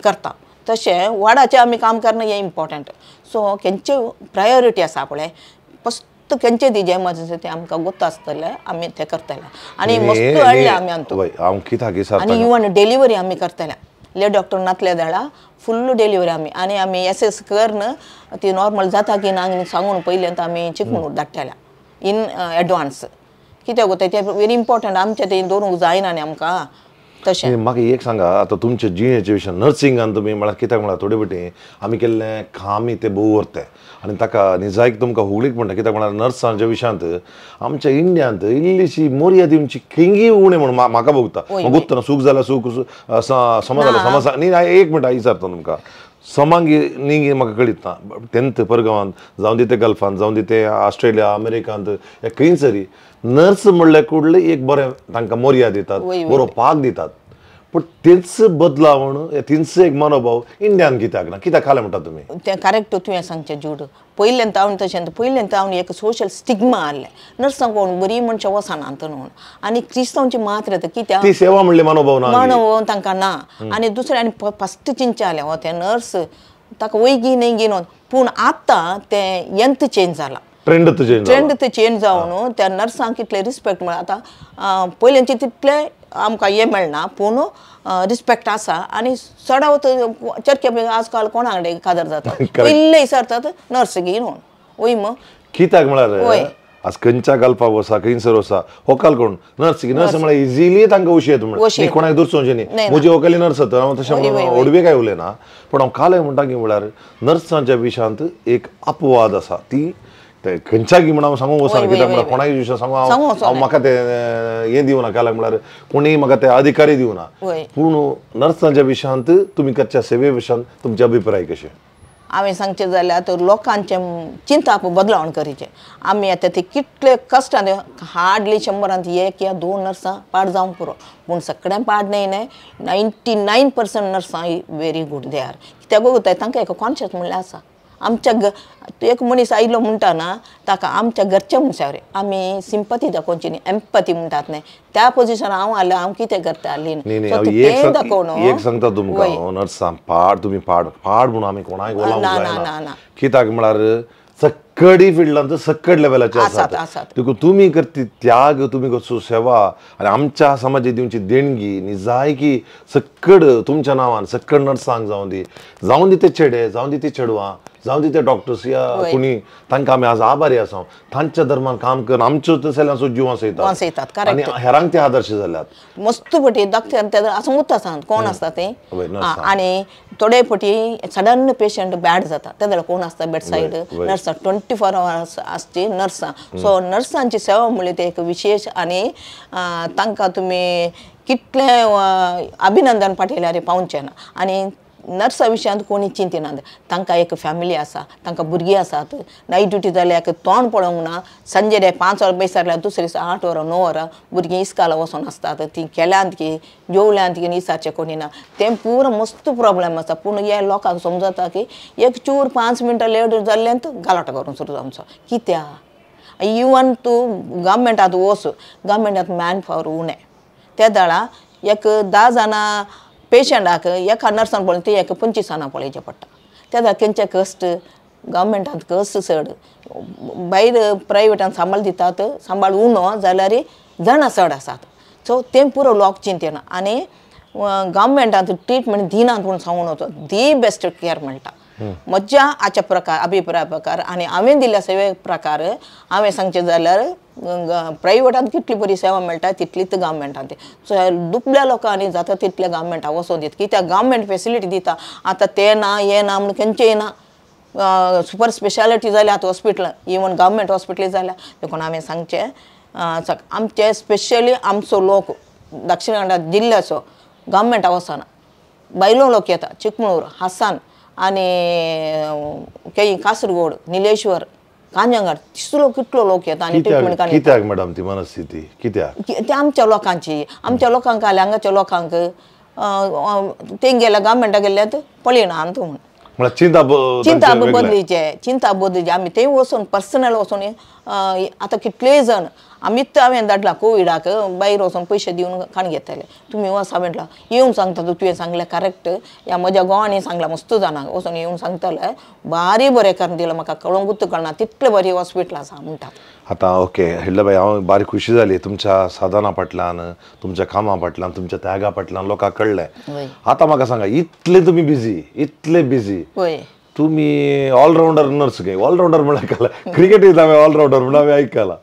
करता. तशें वाडाचें आमी काम करणं हें इम्पॉर्टंट. सो खंयचे प्रायोरिटी आसा पळय फस्ट खंयचे दिजे एमर्जन्सी ते आमकां गोत्त आसतलें आमी ते करतले. आनी मस्त हाडले आमी हातूंत. आनी इवन डिलिव्हरी आमी करतले. ले डॉक्टर नातले जाल्यार फुल्ल डिलिव्हरी आमी आनी आमी एस करन ती नॉर्मल जाता की ना सांगून पयलें आमी चिकमंगळूर धाडटाले इन एडवान्स. कित्याक वता तें व्हेरी इम्पॉर्टंट आमचें तें दवरूंक जायना न्ही आमकां तशें. म्हाका एक सांगा आतां तुमच्या जिणेच्या विशयान नर्सिंगान तुमी म्हळ्यार कित्याक म्हळ्यार थोडे फावटी आमी केल्लें काम तें भोव व्हरतें आनी ताका निजायक तुमकां हुगळीक म्हणटा कित्याक म्हळ्यार नर्सांच्या विशयांत आमच्या इंडियांत इल्लीशी मोर्या दिवची खंयी उणें म्हणून म्हाका भोगता. गुत्तना सूख जाल्यार सूख समा जाल्यार समा न्ही. एक मिनट विचारता तुमकां समांगी न्ही म्हाका कळीत ना 10th परगांवांत जावं दी ते गल्फांत जावं दी ते ऑस्ट्रेलिया अमेरिकांत ह्या खंयसरी नर्स म्हणल्यार कुडले एक बरें तांकां मोर्या दितात बरो पाग दितात पूण तेच बदलावण तेंच एक मनोभाव इंडियान कित्याक ना कित्याक खालें म्हणटा तुमी? तें करेक्ट तुवें सांगचें जूड. पयल्यान तावन तशें पयल्यान तावन एक सोशल स्टिग्मा आहलें नर्सांक कोण बरी मनशां वचना म्हणून आनी क्रिस्तांवची मात्र येता कित्याक ती सेवा म्हणली मनोभाव ना मनोभाव तांकां ना. आनी दुसरें आनी फस्ट चिंतचें आहलें हो तें नर्स ताका वयगी न्हय गी न्हू पूण आतां तें यंत्र चेंज जालां ट्रेंड चेंज जावन त्या नर्सांक कितले रिस्पेक्ट मेळ्ळा आतां पयल्यांचे तितले आमकां हें मेळना पूण रिस्पेक्ट आसा. आनी चडावत चरखे आजकाल कोणा कडेन कादर जाता पयले विचारतात नर्स गी म्हणून वय मग कित्याक म्हळ्यार आज खंयच्या गल्फाक वसा खंयसर वसा होकाल कोण नर्स नर्स म्हळ्यार इजिली तांकां उशी येता म्हणून कोणाक दुरचोवचें न्ही. म्हजी व्हंकली नर्स जाता हांव तशें म्हणून ओडवे काय उलयना पूण हांव कालय म्हणटा की म्हळ्यार नर्सांच्या विशयांत एक अपवाद आसा ती खंयच्या की म्हण हांव सांगूंक वचना कित्याक म्हळ्यार कोणाय विशय सांगू हांव म्हाका तें हें दिवना काल म्हळ्यार कोणीय म्हाका ते अधिकारी दिवना पूण नर्सांच्या विशयांत तुमी करच्या सेवे विशयांत तुमचे अभिप्राय कशे? हांवें सांगचें जाल्यार तर लोकांचें चिंताप बदलावण करीचें. आमी आतां ते कितले कश्टान हार्डली 100 एक या 2 नर्सां पाड जावंक पुरो पूण सगळ्यांक पाड न्हय न्हय 99% नर्सां व्हेरी गूड they are. कित्याक वता तांकां एक कॉन्शियस म्हणल्यार आसा आमच्या एक मनीस आयलो म्हणटा ना ताका आमच्या घरच्या मनशा वरी आमी सिंपती दाखोवची न्ही एम्पती म्हणटात न्ही त्या पोजिशन हांव आयलें हांव कितें करता आसली दाखोवन एक सांगता तुमकां नर्सां पाड तुमी पाड पाड म्हणून आमी कोणाक उलोवंक जायना कित्याक म्हळ्यार सक्कडी फिल्डांत सक्कड लेवलाचे आसात देखून तुमी करती त्याग तुमी करचो सेवा आनी आमच्या समाजाक दिवची देणगी निजायकी सक्कड तुमच्या नांवान सक्कड नर्सांक जावं दी जावं दी ते चेडे जावं दी ती चेडवां जावं दी ते डॉक्टर्स या कोणी तांकां आमी आज आभारी आसा तांच्या धर्मान काम करून आमच्यो तसल्यांचो जीव वाचयतात आनी हेरांक ते आदर्श जाल्यात. मस्त पटी डॉक्टर आसूंकूच आसा कोण आसता ते आनी थोडे पटी सडन पेशंट बॅड जाता ते जाल्यार कोण आसता बेडसायड नर्सां 24 आवर्स आसची नर्सां. सो नर्सांची सेवा म्हणली ते एक विशेश आनी तांकां तुमी कितलें अभिनंदन पाठयल्यार पावचें ना. आनी नर्सा विशयांत कोणी चिंतिनात तांकां एक फॅमिली आसा तांकां भुरगीं आसात नायट ड्युटी जाल्यार तोंड पळोवंक ना सांजे 5 वरां बैसारल्यार दुसरे दिसा 8 वरां 9 वरां भुरगीं इस्काला वचोन आसतात तीं केल्यांत की जेवल्यांत की विचारचें कोणी ना तें पुरो मस्त प्रोब्लेम आसा. पूण हे लोकांक समजता की एक चूर 5 मिनटां लेट जाल्ल्यान गलाटो करूंक सुरू जावचो कित्याक इवन तूं गव्हर्मेंटांत वच गव्हर्मेंटांत मॅन पावर उणें त्या दळा एक 10 जाणां पेशंटाक एका नर्सान पळय ती एक 25 जाणां पळोवचें पडटा तेन्ना तेंचे कश्ट गव्हर्मेंटांत कश्ट चड भायर प्रायवेटान सांबाळ दितात सांबाळ उणो जाल्यार जाणां चड आसात सो तें पुरो लोक चिंतना आनी गव्हर्मेंटांत ट्रिटमेंट दिनात म्हूण सांगून वचो the best care मेळटा म्हज्या हाच्या प्रकार अभिप्राय प्रकार आनी हांवें दिल्ल्या सेवे प्रकार हांवें सांगचें जाल्यार प्रायवेटांत कितली बरी सेवा मेळटा तितलीच गव्हर्मेंटांत. सो दुबळ्या लोकांनी जाता तितल्या गव्हर्मेंटाक वचोन दिता कित्याक गव्हर्मेंट फेसिलिटी दिता आतां तें ना हें ना म्हणून खंयचें ना सुपर स्पेशालिटी जाल्या आतां हॉस्पिटल इवन गव्हर्मेंट हॉस्पिटल जाल्या. देखून हांवें सांगचें आमचे स्पेशली आमचो लोक दक्षिण कन्नडा जिल्ल्याचो गव्हर्मेंटाक वचना भायलो लोक येता चिकमळूर हासान आनी केई कासरगोड निलेश्वर कांजंगाड तिसरो कितलो लोक येता आनी ट्रिटमेंट काडटा. कित्याक मॅडम ती मनस्थिती कित्याक ते आमच्या लोकांची आमच्या लोकांक आल्या हांगाच्या लोकांक तेंगेल्या गव्हर्मेंटाक गेल्यात पळयना आमकां म्हूण चिंता बदलीचे चिंता बदलीचे आमी थंय वचून पर्सनल वचून आतां कितलेय जण आमीच हांवें धाडला कोविडाक भायर वचून पयशे दिवन खाण घेतले तुमी वचा म्हटला येवन सांगता तुवें सांगलें करेक्ट ह्या म्हज्या गोवांनी सांगला मस्त जाणांक वचून येवन सांगतले बारी बरें करून दिलां म्हाका कळोंकूच कळना तितलें बरें हॉस्पिटल आसा म्हणटा. आतां ओके हिल्डाबाई हांव बारीक खुशी जाली तुमच्या साधना फाटल्यान तुमच्या कामा फाटल्यान तुमच्या त्यागा फाटल्यान लोकांक कळ्ळें. आतां म्हाका सांगा इतले तुमी बिजी इतले बिजी तुमी ऑलरावंडर नर्स गे ऑलरावंडर म्हण आयकला क्रिकेटीत हांवें ऑलरावंडर म्हण हांवें आयकला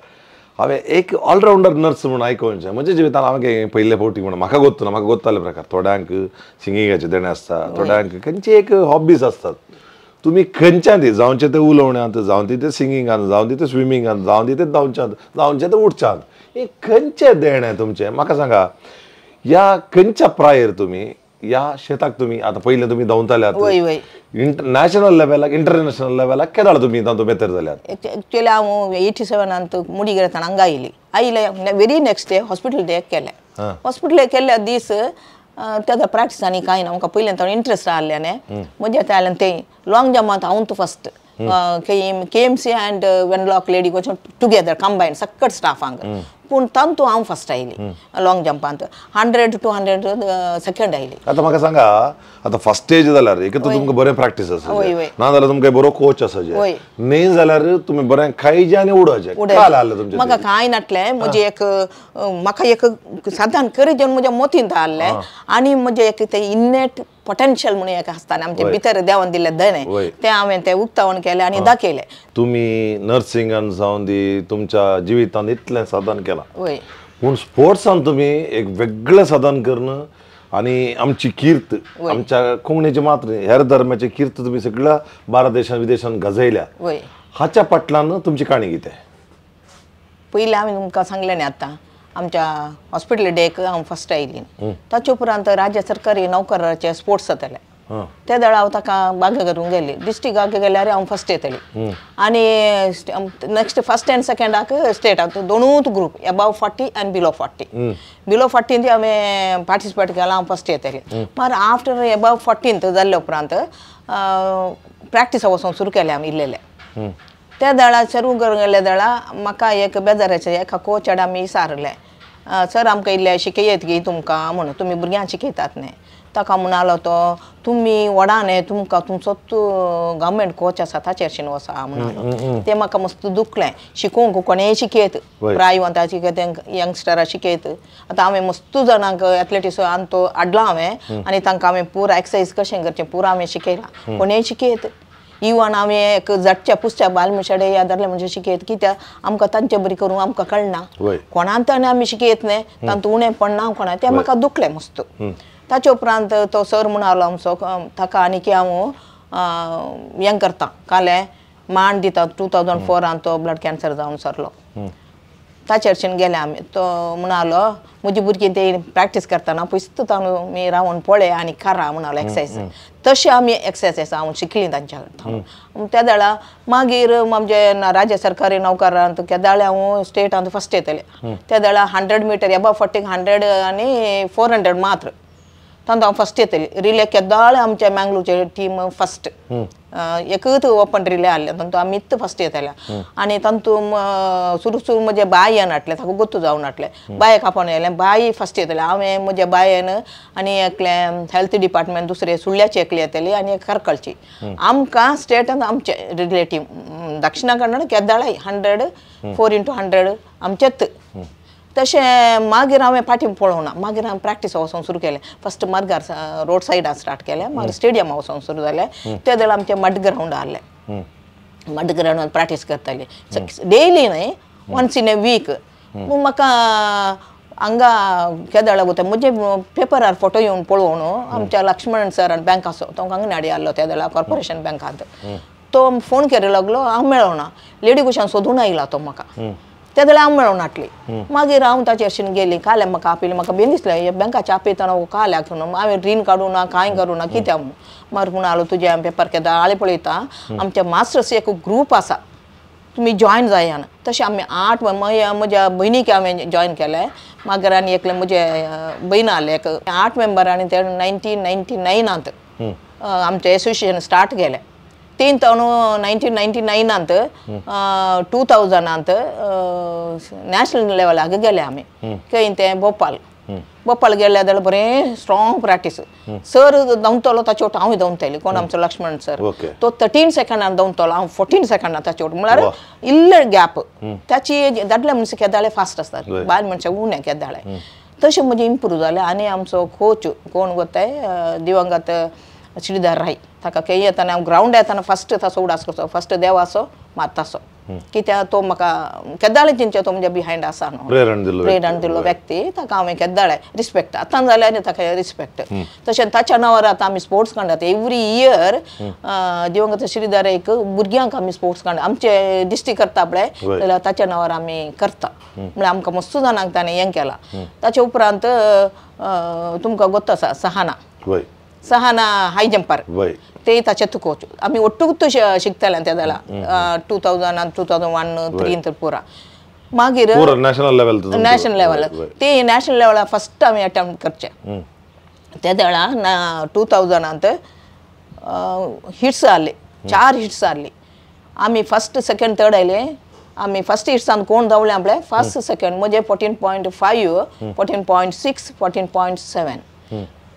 हांवें एक ऑलरावंडर नर्स म्हूण आयकोवचें म्हज्या जिवितान हांवें पयले फावटी म्हण म्हाका गोत्तू ना म्हाका गोत्ताले प्रकार थोड्यांक सिंगिंगाचें देणें आसता थोड्यांक खंयची एक हॉबीज आसतात तुमी खंयच्यान ती जावचें तें उलोवण्यांत जावं ती तें सिंगिंगान जावं ती तें स्विमिंगान जावं ती तें धांवच्यांत जावचें तें उठच्यांत हें खंयचें देणें तुमचें म्हाका सांगा ह्या खंयच्या प्रायेर तुमी ह्या शेताक तुमी आतां पयलें तुमी धांवताल्यात नॅशनल लेवलाक इंटरनॅशनल लेवलाक केदाळ तुमी तातूंत बेतर जाल्यात? एक्चुअली हांव 87 मुडिगेर हांगा आयली आयले very next day hospital day केलें हॉस्पिटल केल्ल्या दीस तेका प्रॅक्टीस आनी कांय ना म्हाका पयल्यान तो इंट्रस्ट आहले न्ही म्हज्या ते आयल्यान ते लॉंग जंपांत हांव तूं first KMC and Wenlock lady वचून टुगेदर कंबायन सक्कट स्टाफांक पूण तातूंत हांव फस्ट आयली लॉंग जंपांत 100 200 सेकंड आयली. आतां म्हाका सांगा आतां फस्ट स्टेज जाल्यार एक तर तुमकां बरें प्रॅक्टीस आसा ना जाल्यार तुमकां बरो कोच आसा न्ही जाल्यार तुमी बरें खायचें आनी उडोवचें काल आहलें तुमचें म्हाका कांय नाटलें म्हजें एक म्हाका एक सादारण करीत म्हज्या मोतींत आहलें आनी म्हजें एक तें इन्नेट पोटेन्शियल म्हणून एक आसता आमचे भितर देवान दिल्लें देणें तें हांवें तें उक्तावण केलें आनी दाखयलें. तुमी नर्सिंगान जावन दी तुमच्या जिवितान इतलें साधन केलां पूण स्पोर्ट्सान तुमी एक वेगळें साधन करून आनी आमची कीर्त आमच्या कोंकणीची मात्र हेर धर्माची कीर्त तुमी सगळ्या भारत देशान विदेशान गाजयल्या हाच्या फाटल्यान तुमची काणी कितें? पयलीं हांवें तुमकां सांगलें न्ही आतां आमच्या हॉस्पिटल डेक हांव फस्ट आयली ताचे उपरांत राज्य सरकारी नोकराचे स्पोर्ट्स जाताले ते वेळार हांव ताका भाग करूंक गेली डिस्ट्रिक्टाक गेल्यार हांव फस्ट येतली आनी नेक्स्ट फस्ट एंड सेकेंडाक स्टेटाक दोनूच group above 40 and below 40 below 40 हांवें पार्टिसिपेट केलां हांव फस्ट येतली मागीर आफ्टर एबाव 14 जाल्ले उपरांत प्रॅक्टीस वचून सुरू केलें आमी इल्लेले त्या वेळार सुरू करूंक गेल्ल्या वेळार म्हाका एक बेजाराचें एका कोचाड आमी विचारलें सर आमकां इल्लें शिकयत गी तुमकां म्हणून तुमी भुरग्यांक शिकयतात न्ही ताका म्हणालो तो तुमी व्हडा न्ही तुमकां तुमचोच गव्हर्मेंट कोच आसा ताचेरशीन वचा म्हणालो तें म्हाका मस्त दुखलें शिकोवंक कोणेय शिकयत प्रायवंता शिकयत यंगस्टरां शिकयत आतां हांवें मस्त जाणांक एथलेटिक्स तो हाडला हांवें आनी तांकां हांवें पुरा एक्सरसायज कशें करचें पुरा हांवें शिकयलां कोणेय शिकयत इवन हांवें एक झटच्या पुसच्या बायल मनशाडे या दादल्या मनशां शिकयत कित्याक आमकां तांचे बरी करूंक आमकां कळना कोणांत आनी आमी शिकयत न्ही तांतूं उणें पडना कोणा तें म्हाका दुखलें मस्त. ताचे उपरांत तो सर म्हणालो आमचो ताका आनी की हांव हें करता कालें मान दिता 2004 तो ब्लड कॅन्सर जावन सरलो ताचेरशीन गेले आमी तो म्हणालो म्हजी भुरगीं ते प्रॅक्टीस करतना पयस ताणू रावन पळय आनी करा म्हणालो एक्सरसायज तशें आमी एक्सरसायज हांव शिकली तांच्या कडल्यान. त्या वेळार मागीर आमचे राज्य सरकारी नोकरांत केदाळे हांव स्टेटांत फस्ट येतलें त्या वेळार 100 मिटर एबाव 40 100 आनी 400 मात्र तांतूं हांव फस्ट येतली रिले केदाळे आमच्या मँगलोरचे टीम फस्ट एकूच ओपन रिले आहले तांतूं आमीच फस्ट येतले आनी तांतूं सुरू सुरू म्हजे बायन हाडलें ताका गोत्तू जावन हाडलें बायक आपोवन येयलें बाय फस्ट येतलें हांवें म्हज्या बायन आनी एकलें हेल्थ डिपार्टमेंट दुसरें सुळ्याची एकली येतली आनी एक करकळची आमकां स्टेटान आमचे रिले टीम दक्षिणा कन्नड केदाळे 100 4 × 100 आमचेच. तशें मागीर हांवें फाटीं पळोवना मागीर हांवें प्रॅक्टीस वचोन सुरू केलें फस्ट मार्गार रोड सायडान स्टार्ट केलें मागीर स्टेडियमा वचोन सुरू जालें त्या वेळार आमचें मड ग्रावंड आहलें मड ग्रावंडार प्रॅक्टीस करताली डेली न्हय वन्स इन ए वीक. म्हाका हांगा केदळा वता म्हजे पेपरार फोटो येवन पळोवन आमच्या लक्ष्मण सर बँक आसो तो अंगणाडी आहलो त्या वेळार कॉर्पोरेशन बँकांत तो फोन करूंक लागलो हांव मेळोना लेडी कुशान सोदून आयला तो म्हाका त्या वेळार हांव मेळोन हाडली मागीर हांव ताचे गेली काल्याक म्हाका आपयलें म्हाका बेन दिसलें बँकाचे आपयतना काल्याक म्हणून हांवें रीण काडूं ना कांय करूं ना कित्याक म्हणून मागीर म्हणालो तुजें हांवें पेपर केदाळे पळयता आमच्या मास्टर्स एक ग्रूप आसा तुमी जॉयन जायान तशें आमी 8 म्हज्या भयणीक हांवें जॉयन केलें मागीर आनी एकलें म्हजे भयण आहलें एक 8 मेंबर आनी ते 1999 आमचें एसोसिएशन स्टार्ट केलें. तीन तावनु 1999 2000 अंत ನ್ಯಾಷನಲ್ ಲೆವೆಲ್ ಆಗ गेले आमी खंय ते भोपाल भोपाल गेले जाल्यार बरें स्ट्रॉंग प्रॅक्टीस सर धांवतलो ताचे वट हांवूय धांवताली कोण आमचो लक्ष्मण सर तो 13 सेकंडान धांवतलो हांव 14 सेकंडान ताचे वट म्हळ्यार इल्ले गॅप ताची एज दादले मनशां केदाळे फास्ट आसतात बायल मनशां उणें केदाळे तशें म्हजें इम्प्रूव जालें आनी आमचो कोच कोण गोताय दिवंगत श्रीधर राय ताका खेळ येतना हांव ग्रावंड येतना फस्ट ताचो उडास करचो फस्ट देवाचो मारतासो कित्याक तो म्हाका केदाळे चिंतचें तो म्हज्या बिहायंड आसा न्हू प्रेरण दिल्लो व्यक्ती ताका हांवें केदाळे रिस्पेक्ट आतां जाल्यार आनी ताका रिस्पेक्ट तशें ताच्या नांवार आतां आमी स्पोर्ट्स काडटात एवरी इयर दिवंगत श्रीधर एक भुरग्यांक आमी स्पोर्ट्स काडटा आमचे डिस्ट्रिक्ट करता पळय जाल्यार ताच्या नांवार आमी करता म्हळ्यार आमकां मस्त जाणांक ताणें हें केलां ताचे उपरांत तुमकां गोत्त आसा सहाना सहाना हाय जंपर ते ताचे कोच आमी ಒಟ್ಟುಗುತ್ತು शिकताले त्या जाल्यार 2000 2001 3 पुरा मागीर नॅशनल लेवल नॅशनल लेवल ते नॅशनल लेवला फस्ट आमी अटेम्प्ट करचे त्या वेळा 2000 हिट्स आले 4 हिट्स आले आमी फस्ट सेकंड थर्ड आयले आमी फस्ट हिट्सान कोण धांवले आपले फस्ट सेकंड म्हजे 14.5 14.6 14.7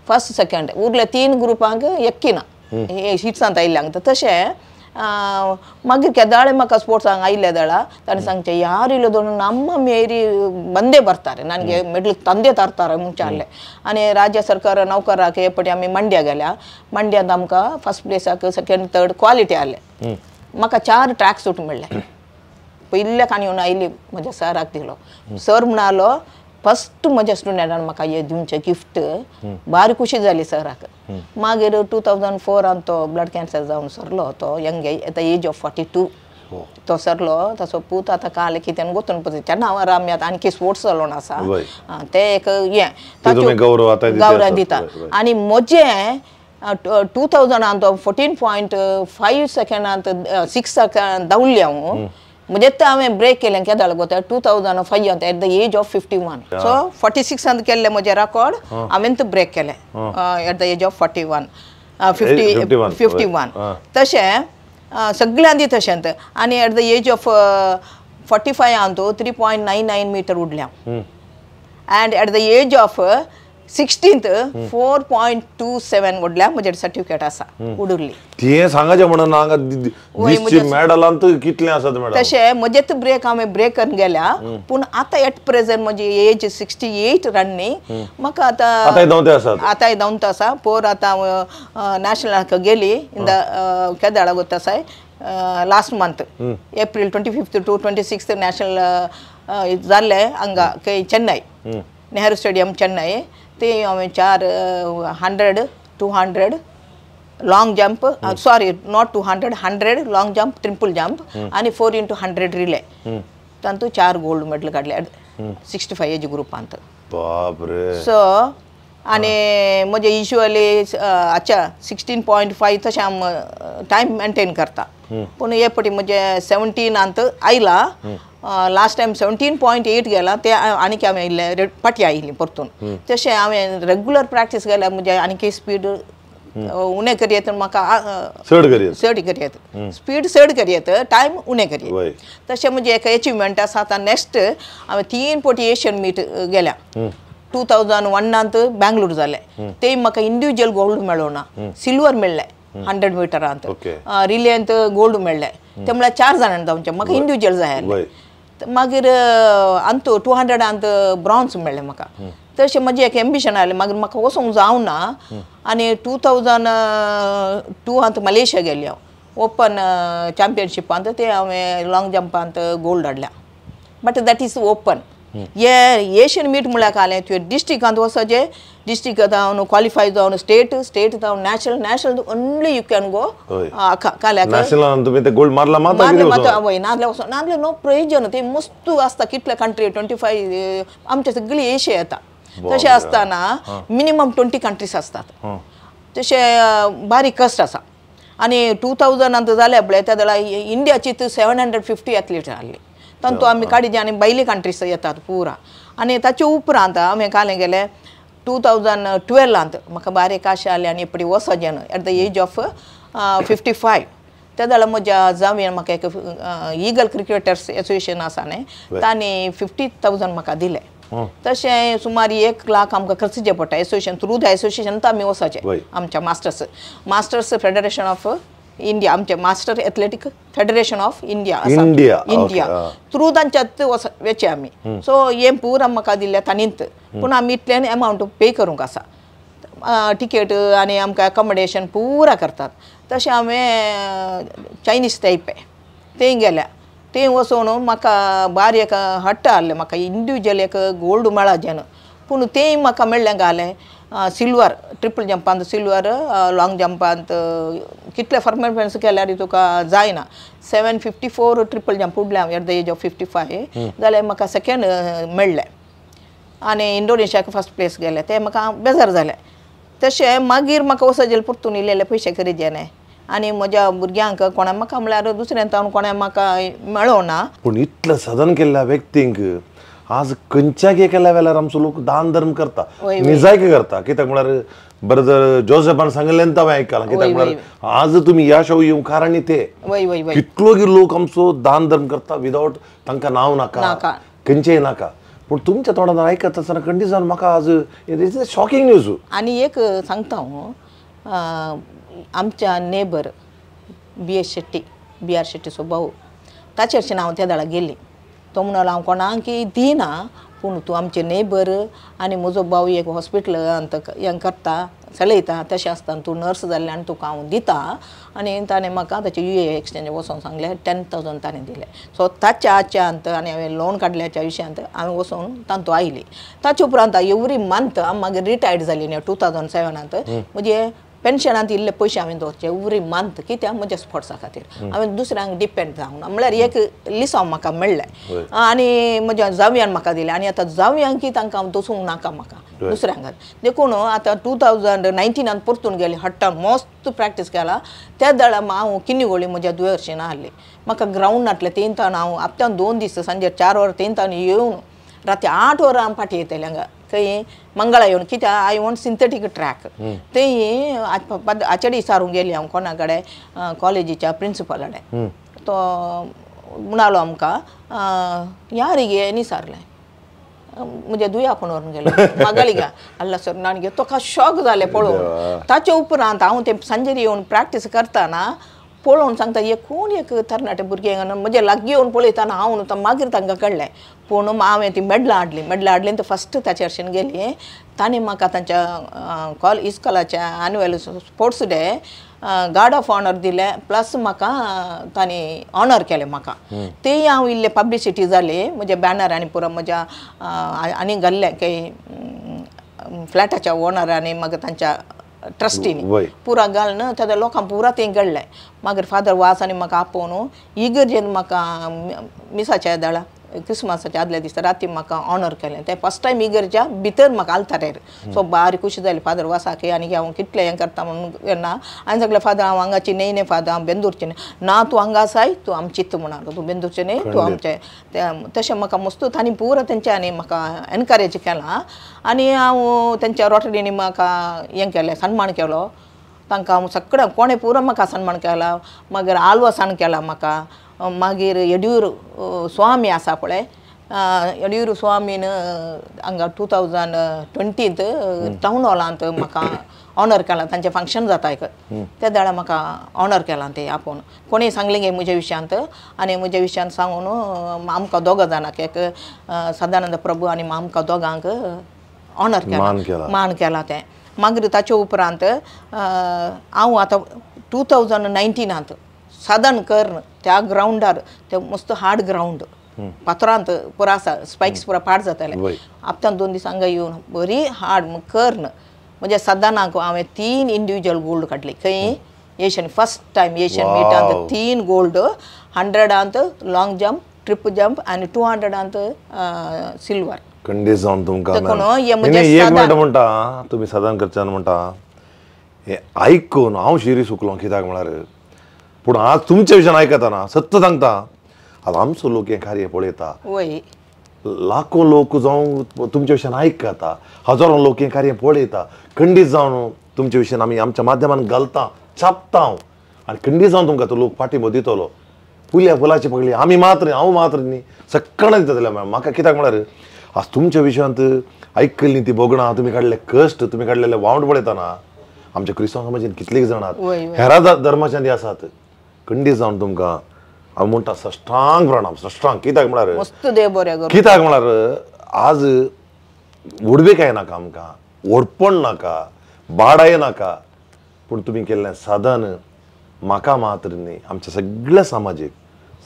फस्ट सेकंड उरले 3 ग्रुपांक एक्की ना हिट्सांत आयिल्ल्यांक तशें मागीर केदाळे म्हाका स्पोर्ट्सांक आयिल्ले जाल्यार ताणें सांगचें ಯಾರು ಇಲ್ಲದೋನು ನಮ್ಮ ಮೇರಿ ಬಂದೇ ಬರ್ತಾರೆ ನನಗೆ ಮೆಡ್ಲ್ ತಂದೆ ತರ್ತಾರೆ ಮುಂಚಾಲೆ आनी राज्य सरकार नौकराक हे पटी आमी मंड्या गेल्या मंड्यांत आमकां फस्ट प्लेसाक सेकंड थर्ड क्वॉलिटी आयले म्हाका 4 ट्रॅक सूट मेळ्ळे पयल्या काणी येवन आयली म्हज्या सराक दिलो सर म्हणालो फस्ट म्हज्या स्टुडंटान म्हाका हे दिवचें गिफ्ट भारी खुशी जाली सराक मागीर 2004 तो ब्लड कॅन्सर जावन सरलो तो young at the age of 42 तो सरलो ताचो पूत आतां काल कितें गोतून पळय नांवार आमी आतां आणखी स्पोर्ट्स चलोवन आसा ते एक हें ताचो गौरव दिता आनी म्हजें 2000 तो 14.5 सेकंडांत 6 सेकंड धांवली हांव म्हणजे हांवें ब्रेक केलें केदाळ गोता 2005 at the age of 51 so 46 केल्लें म्हजें रेकॉर्ड हांवें ब्रेक केलें at the age of 41 51 तशें सगळ्यांनी तशेंच आनी एट the age of 45 हांव 3.99 मिटर उडलें हांव and at the age of 16th 4.27 उडल्या म्हजें सर्टिफिकेट आसा उडुरली तें सांगाचें म्हणून हांगा मेडलांत कितलें आसा मॅडम तशें म्हजेच ब्रेक हांवें ब्रेक करून गेल्या पूण आतां एट प्रेझेंट म्हजी एज 68 रनिंग म्हाका आतां आतांय धांवते आसा आतांय धांवता आसा पोर आतां नॅशनलाक गेली इन the केदाळा गोता आसाय last month April 25 to 26 national जाल्लें हांगा चेन्नय नेहरू स्टेडियम चेन्नय ते हांवें 4 100 200 long jump sorry not 200 100 long jump triple jump आनी 4 × 100 रिले तातूंत 4 गोल्ड मेडल काडले 65 एज ग्रुपांत बाप रे सो आनी म्हजे युज्युअली अच्छा 16.5 तशें हांव टायम मेंटेन करता पूण हे पटी म्हजे 17 आयला लास्ट टायम 17.8 गेला ते आनीक हांवें इल्लें फाटीं आयली परतून तशें हांवें रेगुलर प्रॅक्टीस केल्यार म्हजें आनीक स्पीड उणें करयेत म्हाका चड करयेत चड करयेत स्पीड चड करयेत टायम उणें करयेत तशें म्हजें एक एचिवमेंट आसा आतां नेक्स्ट हांवें 3 पटी एशियन मीट गेल्या 2001 बँगलोर जालें ते म्हाका इंडिविज्युअल गोल्ड मेळोना सिल्वर मेळ्ळें 100 मिटरांत रिलेंत गोल्ड मेळ्ळें ते म्हळ्यार 4 जाणांनी धांवचें म्हाका इंडिविज्युअल जाय आसलें मागीर अंत 200 ब्रॉन्ज मेळ्ळें म्हाका तशें म्हजें एक एम्बिशन आयलें मागीर म्हाका वचूंक जावना आनी 2002 मलेशिया गेली हांव ओपन चॅम्पियनशिपांत ते हांवें लॉंग जंपांत गोल्ड हाडल्या बट that is open हे एशियन मीट म्हळ्यार कालें तुवें डिस्ट्रिक्टांत वचचें डिस्ट्रिक्ट जावन क्वॉलिफाय जावन स्टेट स्टेट जावन national national only you can go काल्याक gold मारला मात वय नासल्यार वचोन नासल्यार नो प्रयोजन ते मस्त आसता कितले कंट्री 25 आमचे सगळी एशिया येता तशें आसतना मिनिमम 20 कंट्रीज आसतात तशें बारीक कश्ट आसा आनी 2000 जालें पळय त्या जाल्यार इंडियाची 750 एथलीट आहली तांतू आमी काडीचे आनी भायले कंट्रीज येतात पुरा आनी ताचे उपरांत आमी कालें गेले 2012 म्हाका बारीक आशा आली आनी एपडी वचचें न्हू at the age of 55 त्या जाल्यार म्हज्या जावयान म्हाका एक इगल क्रिकेटर्स एसोसिएशन आसा न्ही तांणी 50,000 म्हाका दिले. तशें सुमार 1 लाख आमकां खर्चचे पडटा एसोसिएशन थ्रू the association आमी वचपाचें आमच्या masters masters federation of India आमचे master athletic federation of India India through तांच्यात वचचे आमी. सो हें पुरा म्हाका दिल्लें तांणीच पूण आमी इतल्यान एमावंट पे करूंक आसा टिकेट आनी आमकां एकोमोडेशन पुरा करतात. तशें हांवें चायनीज टायपे थंय गेल्या थंय वचून म्हाका बारी एक हट्ट आहलें म्हाका इंडिविज्युअल एक गोल्ड मेळाचें पूण तेंय म्हाका मेळ्ळें घालें सिल्वर ट्रिपल जंपांत सिल्वर लॉंग जंपांत कितले परफॉर्मन्स केल्यार तुका जायना. 754 ट्रिपल जंप उडलें हांव एट the age of 55 जाल्यार म्हाका सेकेंड मेळ्ळें आनी इंडोनेशियाक फर्स्ट प्लेस गेलें तें म्हाका बेजार जालें. तशें मागीर म्हाका वचजेल परतून इल्ले इल्ले पयशे करीजे न्ही आनी म्हज्या भुरग्यांक कोणा म्हाका म्हळ्यार दुसऱ्यान तावन कोणा म्हाका मेळोना. पूण इतलें साधन केल्ल्या व्यक्तींक आज खंयच्याक एका लेवलार आमचो लोक दान धर्म करता निजायक करता कित्याक म्हळ्यार ब्रदर जोसेफान सांगिल्लें हांवें आयकलां कित्याक म्हळ्यार आज तुमी ह्या शो येवंक कारण ते कितलो की लोक आमचो दान धर्म करता विदावट तांकां नांव नाका खंयचेय नाका पूण तुमच्या तोंडान आयकत आसतना खंडीत जावन म्हाका आज is shocking news. आनी एक सांगता हांव आमच्या neighbour B S Shetty B R शेट्टीचो भाऊ ताचेरच्यान हांव त्या दाडा गेली. तो म्हणलो हांव कोणाक दिना पूण तूं आमचे नेबर आनी म्हजो भाऊ एक हॉस्पिटलांत हें करता चलयता तशें आसतना तूं नर्स जाल्लें आनी तुका हांव दिता आनी ताणें म्हाका ताचे यू ए एक्सचेंज वचोन सांगलें 10,000 ताणें दिलें. सो ताच्या आच्यांत आनी हांवें लोन काडल्याच्या विशयांत हांवें वचोन तांतू आयली. ताचे उपरांत एवरी मंथ हांव मागीर रिटायर्ड जाली न्ही 2007 म्हजे पेन्शनांत इल्ले पयशे हांवें दवरचे एवरी मंथ कित्याक म्हज्या स्पोर्ट्सा खातीर हांवें दुसऱ्यांक डिपेंड जावंक ना म्हळ्यार एक लिसांव म्हाका मेळ्ळें आनी म्हज्या जावयान म्हाका दिलें आनी आतां जावयांक तांकां हांव दसूंक नाका म्हाका दुसऱ्यांक देखून आतां 2019 परतून गेली हट्टान मस्त प्रॅक्टीस केला. त्या दळा हांव किन्नीगोळी म्हज्या दुयर्शीन आहली म्हाका ग्रावंड नासलें 3 तान हांव हप्त्यान 2 दीस सांजे 4 वरां 3 तान येवन राती 8 वरां हांव फाटीं येतलें हांगा खंय मंगळा येवन कित्याक I want synthetic track थंय आचेडी विचारूंक गेली हांव कोणा कडेन कॉलेजीच्या प्रिंसिपला कडेन तो म्हणालो आमकां याರಿಗೆ न्ही म्हज्या दुया आपूण व्हरून गेलो मागली अल्ला सर नाणगे तुका शॉक जालें पळोवन. ताचे उपरांत हांव ते सांजेर येवन प्रॅक्टीस करतना पळोवन सांगता हे कोण एक तरणाटे भुरगे म्हजे लागीं येवन पळयतना हांव न्हू मागीर तांकां कळ्ळें. पूण हांवें ती मेडलां हाडलीं मेडलां हाडलीं तर फस्ट ताचे हरशीन गेली तांणी म्हाका तांच्या कॉल इस्कॉलाच्या annual sports day guard of honour दिलें प्लस म्हाका तांणी ऑनर केलें म्हाका तेय हांव इल्लें पब्लिसिटी जाली म्हज्या बॅनर आनी पुरो म्हज्या आनी घाल्लें काही फ्लॅटाच्या ओनरांनी मागीर तांच्या ट्रस्टीनी पुरा घालून तेन्ना लोकांक पुरा तें घडलें. मागीर फादर वास आनी म्हाका आपोवन इगर्जेन म्हाका मिसाच्या दळा क्रिसमसाच्या आदल्या दिसा राती म्हाका ऑनर केलें तें फर्स्ट टायम इगर्जा भितर म्हाका आल्तारेर. सो बारी खुशी जाली फादर वासाक आनी हांव कितलें हें करता म्हणून येना आनी सगळें फादर हांव हांगाची न्हय न्ही फादर हांव बेंदूरची न्ही ना तूं हांगा आसाय तूं आमचीच म्हणालो तूं बेंदूरची न्ही तूं आमचें तशें म्हाका मस्त तांणी पुरो तेंच्यांनी म्हाका एनकरेज केलां आनी हांव तेंच्या रोटरीनी म्हाका हें केलें सन्मान केलो तांकां हांव सगळें कोणें पुरो म्हाका सन्मान केला. मागीर आलवासान केला म्हाका मागीर येडियूर स्वामी आसा पळय येडियूर स्वामीन हांगा 2020 टावन हॉलांत म्हाका ऑनर केला तांचें फंक्शन जाता एक त्या वेळार म्हाका ऑनर केलां ते आपोवन कोणीय सांगलें गे म्हज्या विशयांत आनी म्हज्या विशयांत सांगून आमकां दोगां जाणांक एक सदानंद प्रभू आनी आमकां दोगांक ऑनर केला मान केला तें. मागीर ताचे उपरांत हांव आतां 2019 साधन कर त्या ग्रावंडार ते मस्त हार्ड ग्रावंड पात्रांत पुरा आसा स्पायक्स पुरा पाड जाताले हप्त्यान 2 दीस हांगा येवन बरी हार्ड कर्न म्हणजे सदानाक हांवें 3 इंडिविज्युअल गोल्ड काडली खंय एशियन फर्स्ट टायम एशियन मिटांत 3 gold 100 long jump triple jump आनी 200 सिल्वर. खंडीत जावन तुमकां एक मिनट म्हणटा तुमी साधन करच्यान म्हणटा हें आयकून हांव शिरी सुकलो कित्याक म्हळ्यार पूण आज तुमच्या विशयान आयकतना सत्य सांगता आज आमचो लोक हें कार्य पळयता लाखो लोक जावं तुमच्या विशयान आयकता हजारो लोक हें कार्य पळयता खंडीत जावन तुमच्या विशयान आमी आमच्या माध्यमान घालता छापता. आनी खंडी जावन तुमकां तो लोक पाठिंबो दितलो. फुल्या फुलाची पगली आमी मात्र हांव मात्र न्ही सगळ्यांना दितले. म्हाका कित्याक म्हळ्यार आज तुमच्या विशयांत आयकल्ली ती भोगणां, तुमी काडले कश्ट, तुमी काडलेले वावंट पळयतना आमच्या क्रिस्तांव समाजान कितले जाण आहात, हेरा धर्माच्यान आसात. खंडी जावन तुमकां हांव म्हणटा सश्टांग प्रणाम, सश्टांग. कित्याक म्हळ्यार कित्याक म्हळ्यार आज व्हडवीकाय नाका आमकां, व्हडपण नाका, बाडाय नाका, पूण तुमी केल्लें साधन म्हाका मात्र न्ही आमच्या सगळ्या समाजीक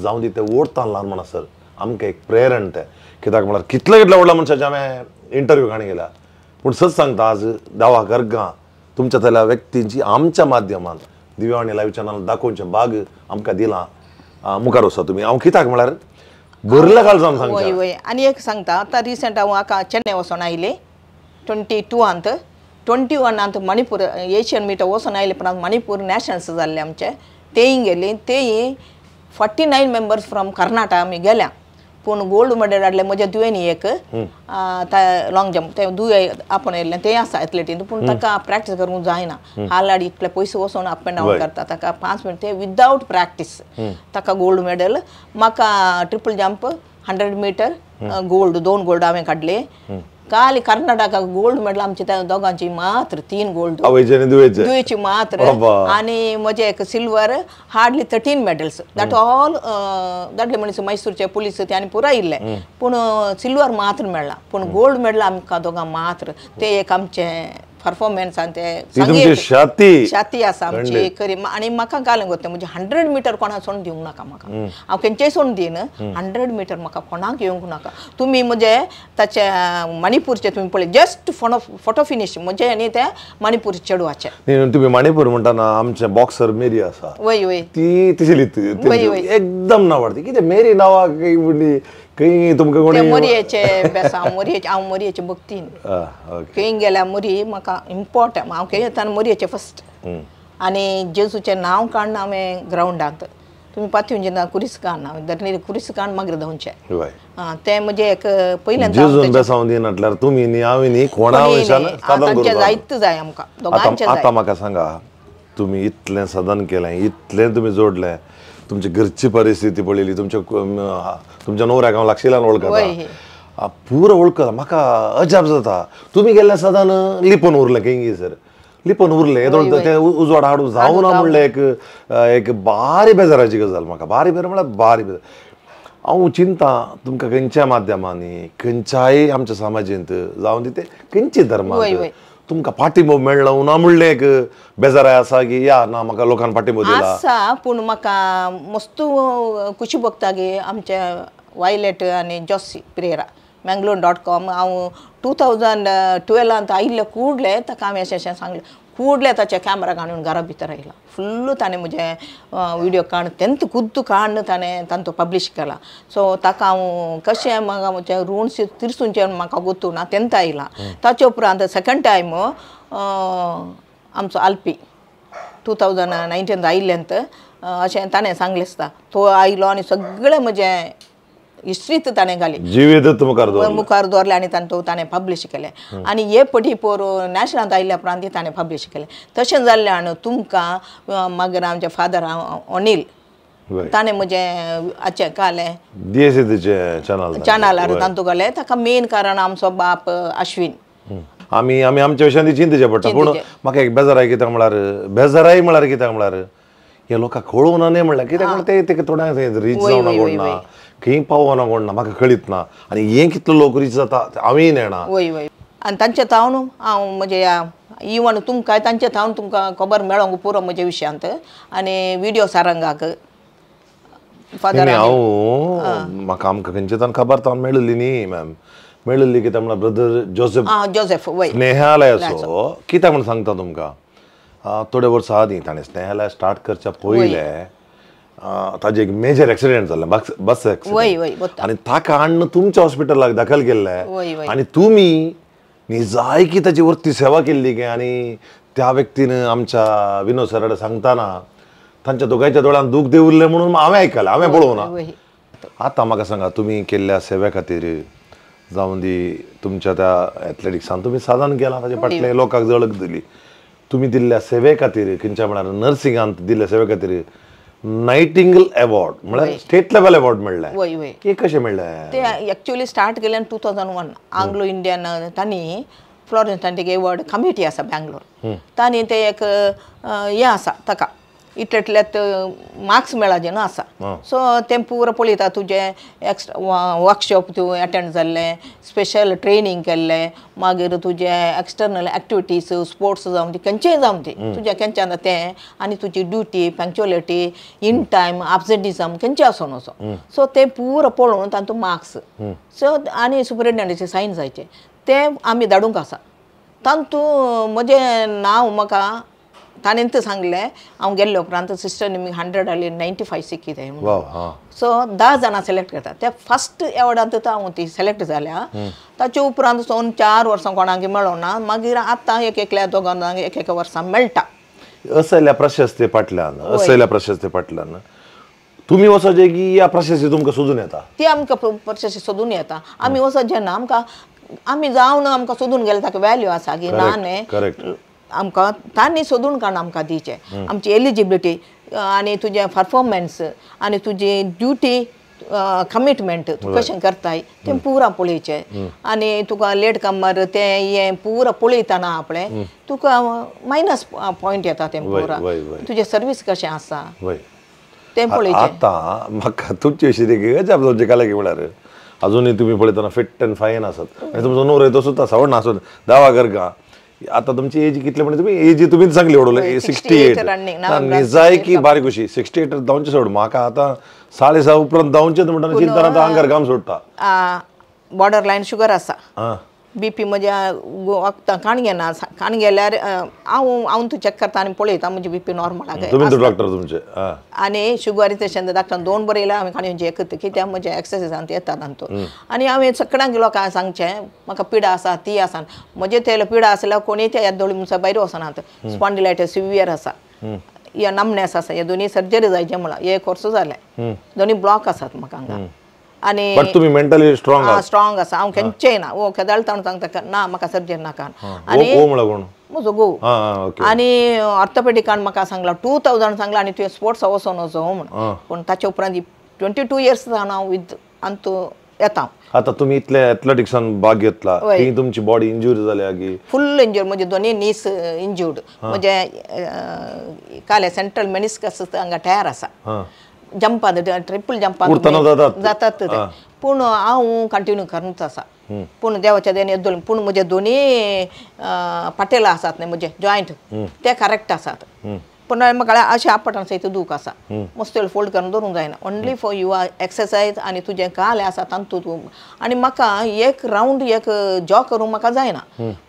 जावं दी ते ओडता ल्हान म्हणसर आमकां एक प्रेरण तें. कित्याक म्हळ्यार कितले कितल्या व्हडल्या मनशाचे हांवें इंटरव्यू काणी गेल्या, पूण सच सांगता आज दावा गर्गां तुमच्या तल्या व्यक्तींची आमच्या माध्यमान दिव्यवाणी लायव्ह चॅनल दाखोवचें भाग आमकां दिलां. मुखार वचा तुमी. हांव कित्याक म्हळ्यार भरल्या काल जावन सांगता. वय वय. आनी एक सांगता, आतां रिसंट हांव आका चेन्नय वचोन आयलें 22आंत 21आंत मणिपूर एशियन मीट वचोन आयले उपरांत मणिपूर नॅशनल्स जाल्ले आमचे, तेय गेली. तेय 49 मेंबर्स फ्रॉम कर्नाटका आमी गेल्या, पूण गोल्ड मेडल हाडलें म्हज्या दुयेंनी एक लॉंग जंप ते दुये आपोवन येयल्लें, तें आसा एथलेटीन, पूण ताका प्रॅक्टीस करूंक जायना. हालाडी इतले पयशे वचोन अप एंड डावन करता, ताका 5 मिनट ते विदावट प्रॅक्टीस ताका गोल्ड मेडल. म्हाका triple jump 100 metre gold, 2 gold हांवें काडले. काल कर्नाटका गोल्ड मेडल आमचे त्या दोगांची मात्र 3 गोल्ड दुयेची मात्र, आनी म्हजे एक silver, hardly 13 medals that all धाडले मनीस मैसूरचे पुलीस ते आनी पुराय इल्ले, पूण सिल्वर मात्र मेळ्ळा, पूण गोल्ड मेडल आमकां दोगां मात्र. ते एक आमचे परफॉर्मन्स आनी ते छाती आसा आमची खरी. आनी म्हाका घालूंक वता म्हणजे 100 मिटर कोणाक सोडून दिवंक नाका म्हाका, हांव खंयचेय सोडून दिना. 100 मिटर म्हाका कोणाक येवंक नाका. तुमी म्हजे ताचे मणिपूरचे तुमी पळय जस्ट फोटो फिनीश म्हजे आनी ते मणिपूर चेडवाचे. तुमी मणिपूर म्हणटाना आमचे बॉक्सर मेरी आसा, वय वय, ती तशी एकदम नावाडती. कितें मेरी नांवाक खंय तुमकां कोणी मोरयेचे बेस. हांव मोरयेचे, हांव मोरयेचे भक्तीन खंय गेल्यार मोरी म्हाका इम्पॉर्टंट. हांव खंय वतना मोरयेचे फस्ट, आनी जेजूचें नांव काडून हांवें ग्रावंडांत तुमी पातयेवचें ना कुरीस काडून हांवें धरणीर कुरीस काडून मागीर धांवचें. तें म्हजें एक पयल्यान जेजून बेसांव दिना तुमी न्ही हांव न्ही कोणा तांचें जायत जाय आमकां दोगांचें. आतां म्हाका सांगा, तुमी इतलें साधन केलें, इतलें तुमी जोडलें, तुमची घरची परिस्थिती पळयली, तुमच्या तुमच्या न्हवऱ्याक हांव लागशिल्ल्यान वळखता, पुरो वळखता. म्हाका अजाप जाता तुमी गेल्ल्या सदान लिपोवन उरलें खंय सर, लिपोवन उरलें येदोळ तें उजवाड हाडूंक जावना म्हणलें एक एक बारी बेजाराची गजाल म्हाका, बारी बेजार म्हळ्यार बारी बेजार. हांव चिंता तुमकां खंयच्या माध्यमांनी खंयच्याय आमच्या समाजेंत जावं दी ते खंयचे धर्मांत तुमकां पाठिंबो मेळ्ळो ना म्हणलें एक बेजाराय आसा की या ना म्हाका लोकांनी पाठिंबो दिला आसा, पूण म्हाका मस्त खुशी भोगता की आमच्या वायलेट आनी जॉसी पिरेरा मँगलोर .com हांव 2012 आयिल्लें कूडले ताका हांवें अशें अशें सांगलें, कूडले ताच्या कॅमरा काडून घरा भितर आयला फुल्ल ताणें म्हजें विडियो काडून तेंत खुद्द काडून ताणें तांचो पब्लिश केला. सो ताका हांव कशें म्हाका म्हजें ऋण तिरसूनचें म्हाका गोतू ना तेंत आयला. ताचे उपरांत सेकंड टायम आमचो आल्पी 2019 आयिल्लेंत अशें ताणें सांगलें आसता, तो आयलो आनी सगळें म्हजें हिस्ट्रीत ताणें घाली जिवीत मुखार दवरलें आनी तांचो ताणें पब्लिश केलें. आनी हे पटी पोर नॅशनलांत आयिल्ल्या उपरांत ताणें पब्लिश केलें. तशें जाल्लें आनी तुमकां मागीर आमचे फादर अनिल ताणें म्हजें हाचें घालें चॅनलार तांतू घालें. ताका मेन कारण आमचो बाप अश्विन. आमी आमी आमच्या विशयान चिंतचें पडटा, पूण म्हाका एक बेजाराय कित्याक म्हळ्यार बेजाराय म्हळ्यार कित्याक म्हळ्यार हे लोकांक कळोवना न्ही म्हणल्यार कित्याक म्हळ्यार ते थोड्यांक रीच जावना कोण ना, खंय पावना कोण ना, म्हाका कळीत ना. आनी हें कितलो लोक रीच जाता हांवें नेणा. वय वय. आनी तांचे थावन हांव म्हजे इवन तुमकां तांचे थावन तुमकां खबर मेळोंक पुरो म्हज्या विशयांत आनी विडियो सारंगाक फादर. हांव म्हाका आमकां खंयच्यान खबर तावन मेळिल्ली न्ही मॅम, मेळिल्ली कित्याक म्हळ्यार ब्रदर जोसेफ जोसेफ वय स्नेहालयाचो. कित्याक म्हूण सांगता तुमकां, थोडे वर्सां आदीं ताणें स्नेहालय स्टार्ट करच्या पयलें ताजे एक मेजर एक्सिडेंट जाल्लें, बस एक्सिडेंट, आनी ताका हाडून तुमच्या हॉस्पिटलाक दाखल केल्लें आनी तुमी निजायकी ताची वरती सेवा केल्ली गे. आनी त्या व्यक्तीन आमच्या विनोद सराडे सांगतना तांच्या दोगांयच्या दोळ्यान दूख देंवल्लें म्हणून हांवें आयकलें, हांवें पळोवना. आतां म्हाका सांगा, तुमी केल्ल्या सेवे खातीर जावं दी तुमच्या त्या एथलेटिक्सान तुमी साधन केलां, ताचे फाटलें लोकांक झळक दिली, तुमी दिल्ल्या सेवे खातीर खंयच्या म्हळ्यार नर्सिंगांत दिल्ल्या सेवे खातीर नायटिंगल अवॉर्ड म्हळ्यार स्टेट लेवल अवॉर्ड मेळ्ळें. वय वय. हे कशें मेळ्ळें? ते एक्चुअली स्टार्ट केल्यान 2001 आंग्लो इंडियन तांणी फ्लॉरन्स नायटिंगेल अवॉर्ड कमिटी आसा बँगलोर, तांणी ते एक हें आसा ताका इतले इतल्यात मार्क्स मेळाचे न्हू आसा. सो तें पुरो पळयता तुजें एक्स्ट्रा वर्कशॉप तूं एटेंड जाल्लें, स्पेशल ट्रेनींग केल्लें, मागीर तुजें एक्सटर्नल एक्टिविटीज स्पोर्ट्स जावं ती खंयचेय जावं ती तुज्या खंयच्यान तें आनी तुजी duty punctuality in time absenteeism खंयचें आसूं नजो. सो तें पुरो पळोवन तातूंत मार्क्स सो आनी सुपरिटेंडंटाचे सायन जायचे तें आमी धाडूंक आसा. तातूंत म्हजें नांव म्हाका ताणें सांगलें हांव गेल्ले उपरांत सिस्टर निमी 195 सिक्की ते. सो 10 जाणां सिलेक्ट करता त्या फर्स्ट एवॉर्डांत हांव ती सिलेक्ट जाल्या. ताचे उपरांत सोन 4 वर्सां कोणाक मेळोना, मागीर आतां एक एकल्या दोगांक एक एक वर्सां मेळटा. असल्या प्रशस्ती फाटल्यान असल्या प्रशस्ती फाटल्यान तुमी वचचे की ह्या प्रशस्ती तुमकां सोदून येता? ती आमकां प्रशस्ती सोदून येता. आमी वचचे ना आमकां आमी जावन आमकां सोदून गेले ताका वॅल्यू आसा की ना न्ही आमकां तांणी सोदून काडून आमकां दिवचें. आमची एलिजिबिलिटी आनी तुजें परफॉर्मन्स आनी तुजी ड्युटी कमिटमेंट तूं कशें करताय तें पुरा पळोवचें आनी तुका लेट कामार तें हें पुरा पळयतना आपणें तुका मायनस पॉयंट येता तें पुरा तुजें सर्वीस कशें आसा तें पळोवचें. आतां म्हाका तुमचे विशीं अजाप जावचें काल म्हळ्यार अजूनय तुमी पळयतना फिट अँड फायन आसात आनी तुमचो न्हवरो तसोच आसा व्हड नासो दावा करका. आता तुमची एज कितले म्हणजे तुम्ही एज तुम्हीच सांगली ओडवले 68 निजायकी बारीक अशी 68 धांवचे सोड म्हाका आतां 6.5 उपरांत धांवचें म्हणटा चिंतना आतां आंगार घाम सोडटा. बॉर्डर लायन शुगर आसा, बीपी म्हज्या वखदां काण घेना, काण गेल्यार हांव हांव तूं चॅक करता आनी पळयता म्हजी बीपी नॉर्मल आसा. तुमी डॉक्टर तुमचे आनी शुगरी तशें डॉक्टरान 2 बरयल्या हांवें काणयेचे एकच कित्याक म्हजें एक्सरसायजांत येता तातूंत. आनी हांवें सगळ्यांक लोकांक सांगचें म्हाका पिडा आसा ती आसा म्हजे ते पिडा आसल्यार कोणीय त्या येदोळी मनशां भायर वचनात. स्पॉन्डिलायटीस सिवियर आसा, या नमनेस आसा, हे दोनी सर्जरी जायचे म्हळ्यार एक वर्स जालें दोनी ब्लॉक आसात म्हाका हांगा. आनी बट तुमी मेंटली स्ट्रॉंग आसा? स्ट्रॉंग आसा. हांव केन्नाय ना ओ केदाळ ताणून सांगता ना म्हाका सर्जरी नाका. आनी ओ म्हळ्यार कोण? म्हजो घोव. आनी ऑर्थोपेडिकान म्हाका सांगला 2000 सांगला आनी तुवें स्पोर्ट्स वचोन वचो म्हण, पूण ताचे उपरांत 22 इयर्स जावन हांव विथ अंतू येता. आतां तुमी इतले एथलेटिक्सान भाग घेतला थंय तुमची बॉडी इंजुरी जाल्या की? फुल इंजुरी, म्हजे दोनी नीस इंजुर्ड, म्हजे काले सेंट्रल मेनिस्कस हांगा टायर आसा, जंपांत ट्रिपल जंपांत जातात ते, पूण हांव कंटिन्यू करूच आसा. पूण देवाच्या देणे दोन पूण म्हजे दोनी पाटेला आसात न्ही म्हजे जॉयंट ते करेक्ट आसात, पूण म्हाका अशें आपटान सयत दूख आसा मस्त फोल्ड करून दवरूंक जायना. ओन्ली फॉर your exercise आनी तुजें काल आसा तातूंत तूं. आनी म्हाका एक रावंड एक जॉग करूंक म्हाका जायना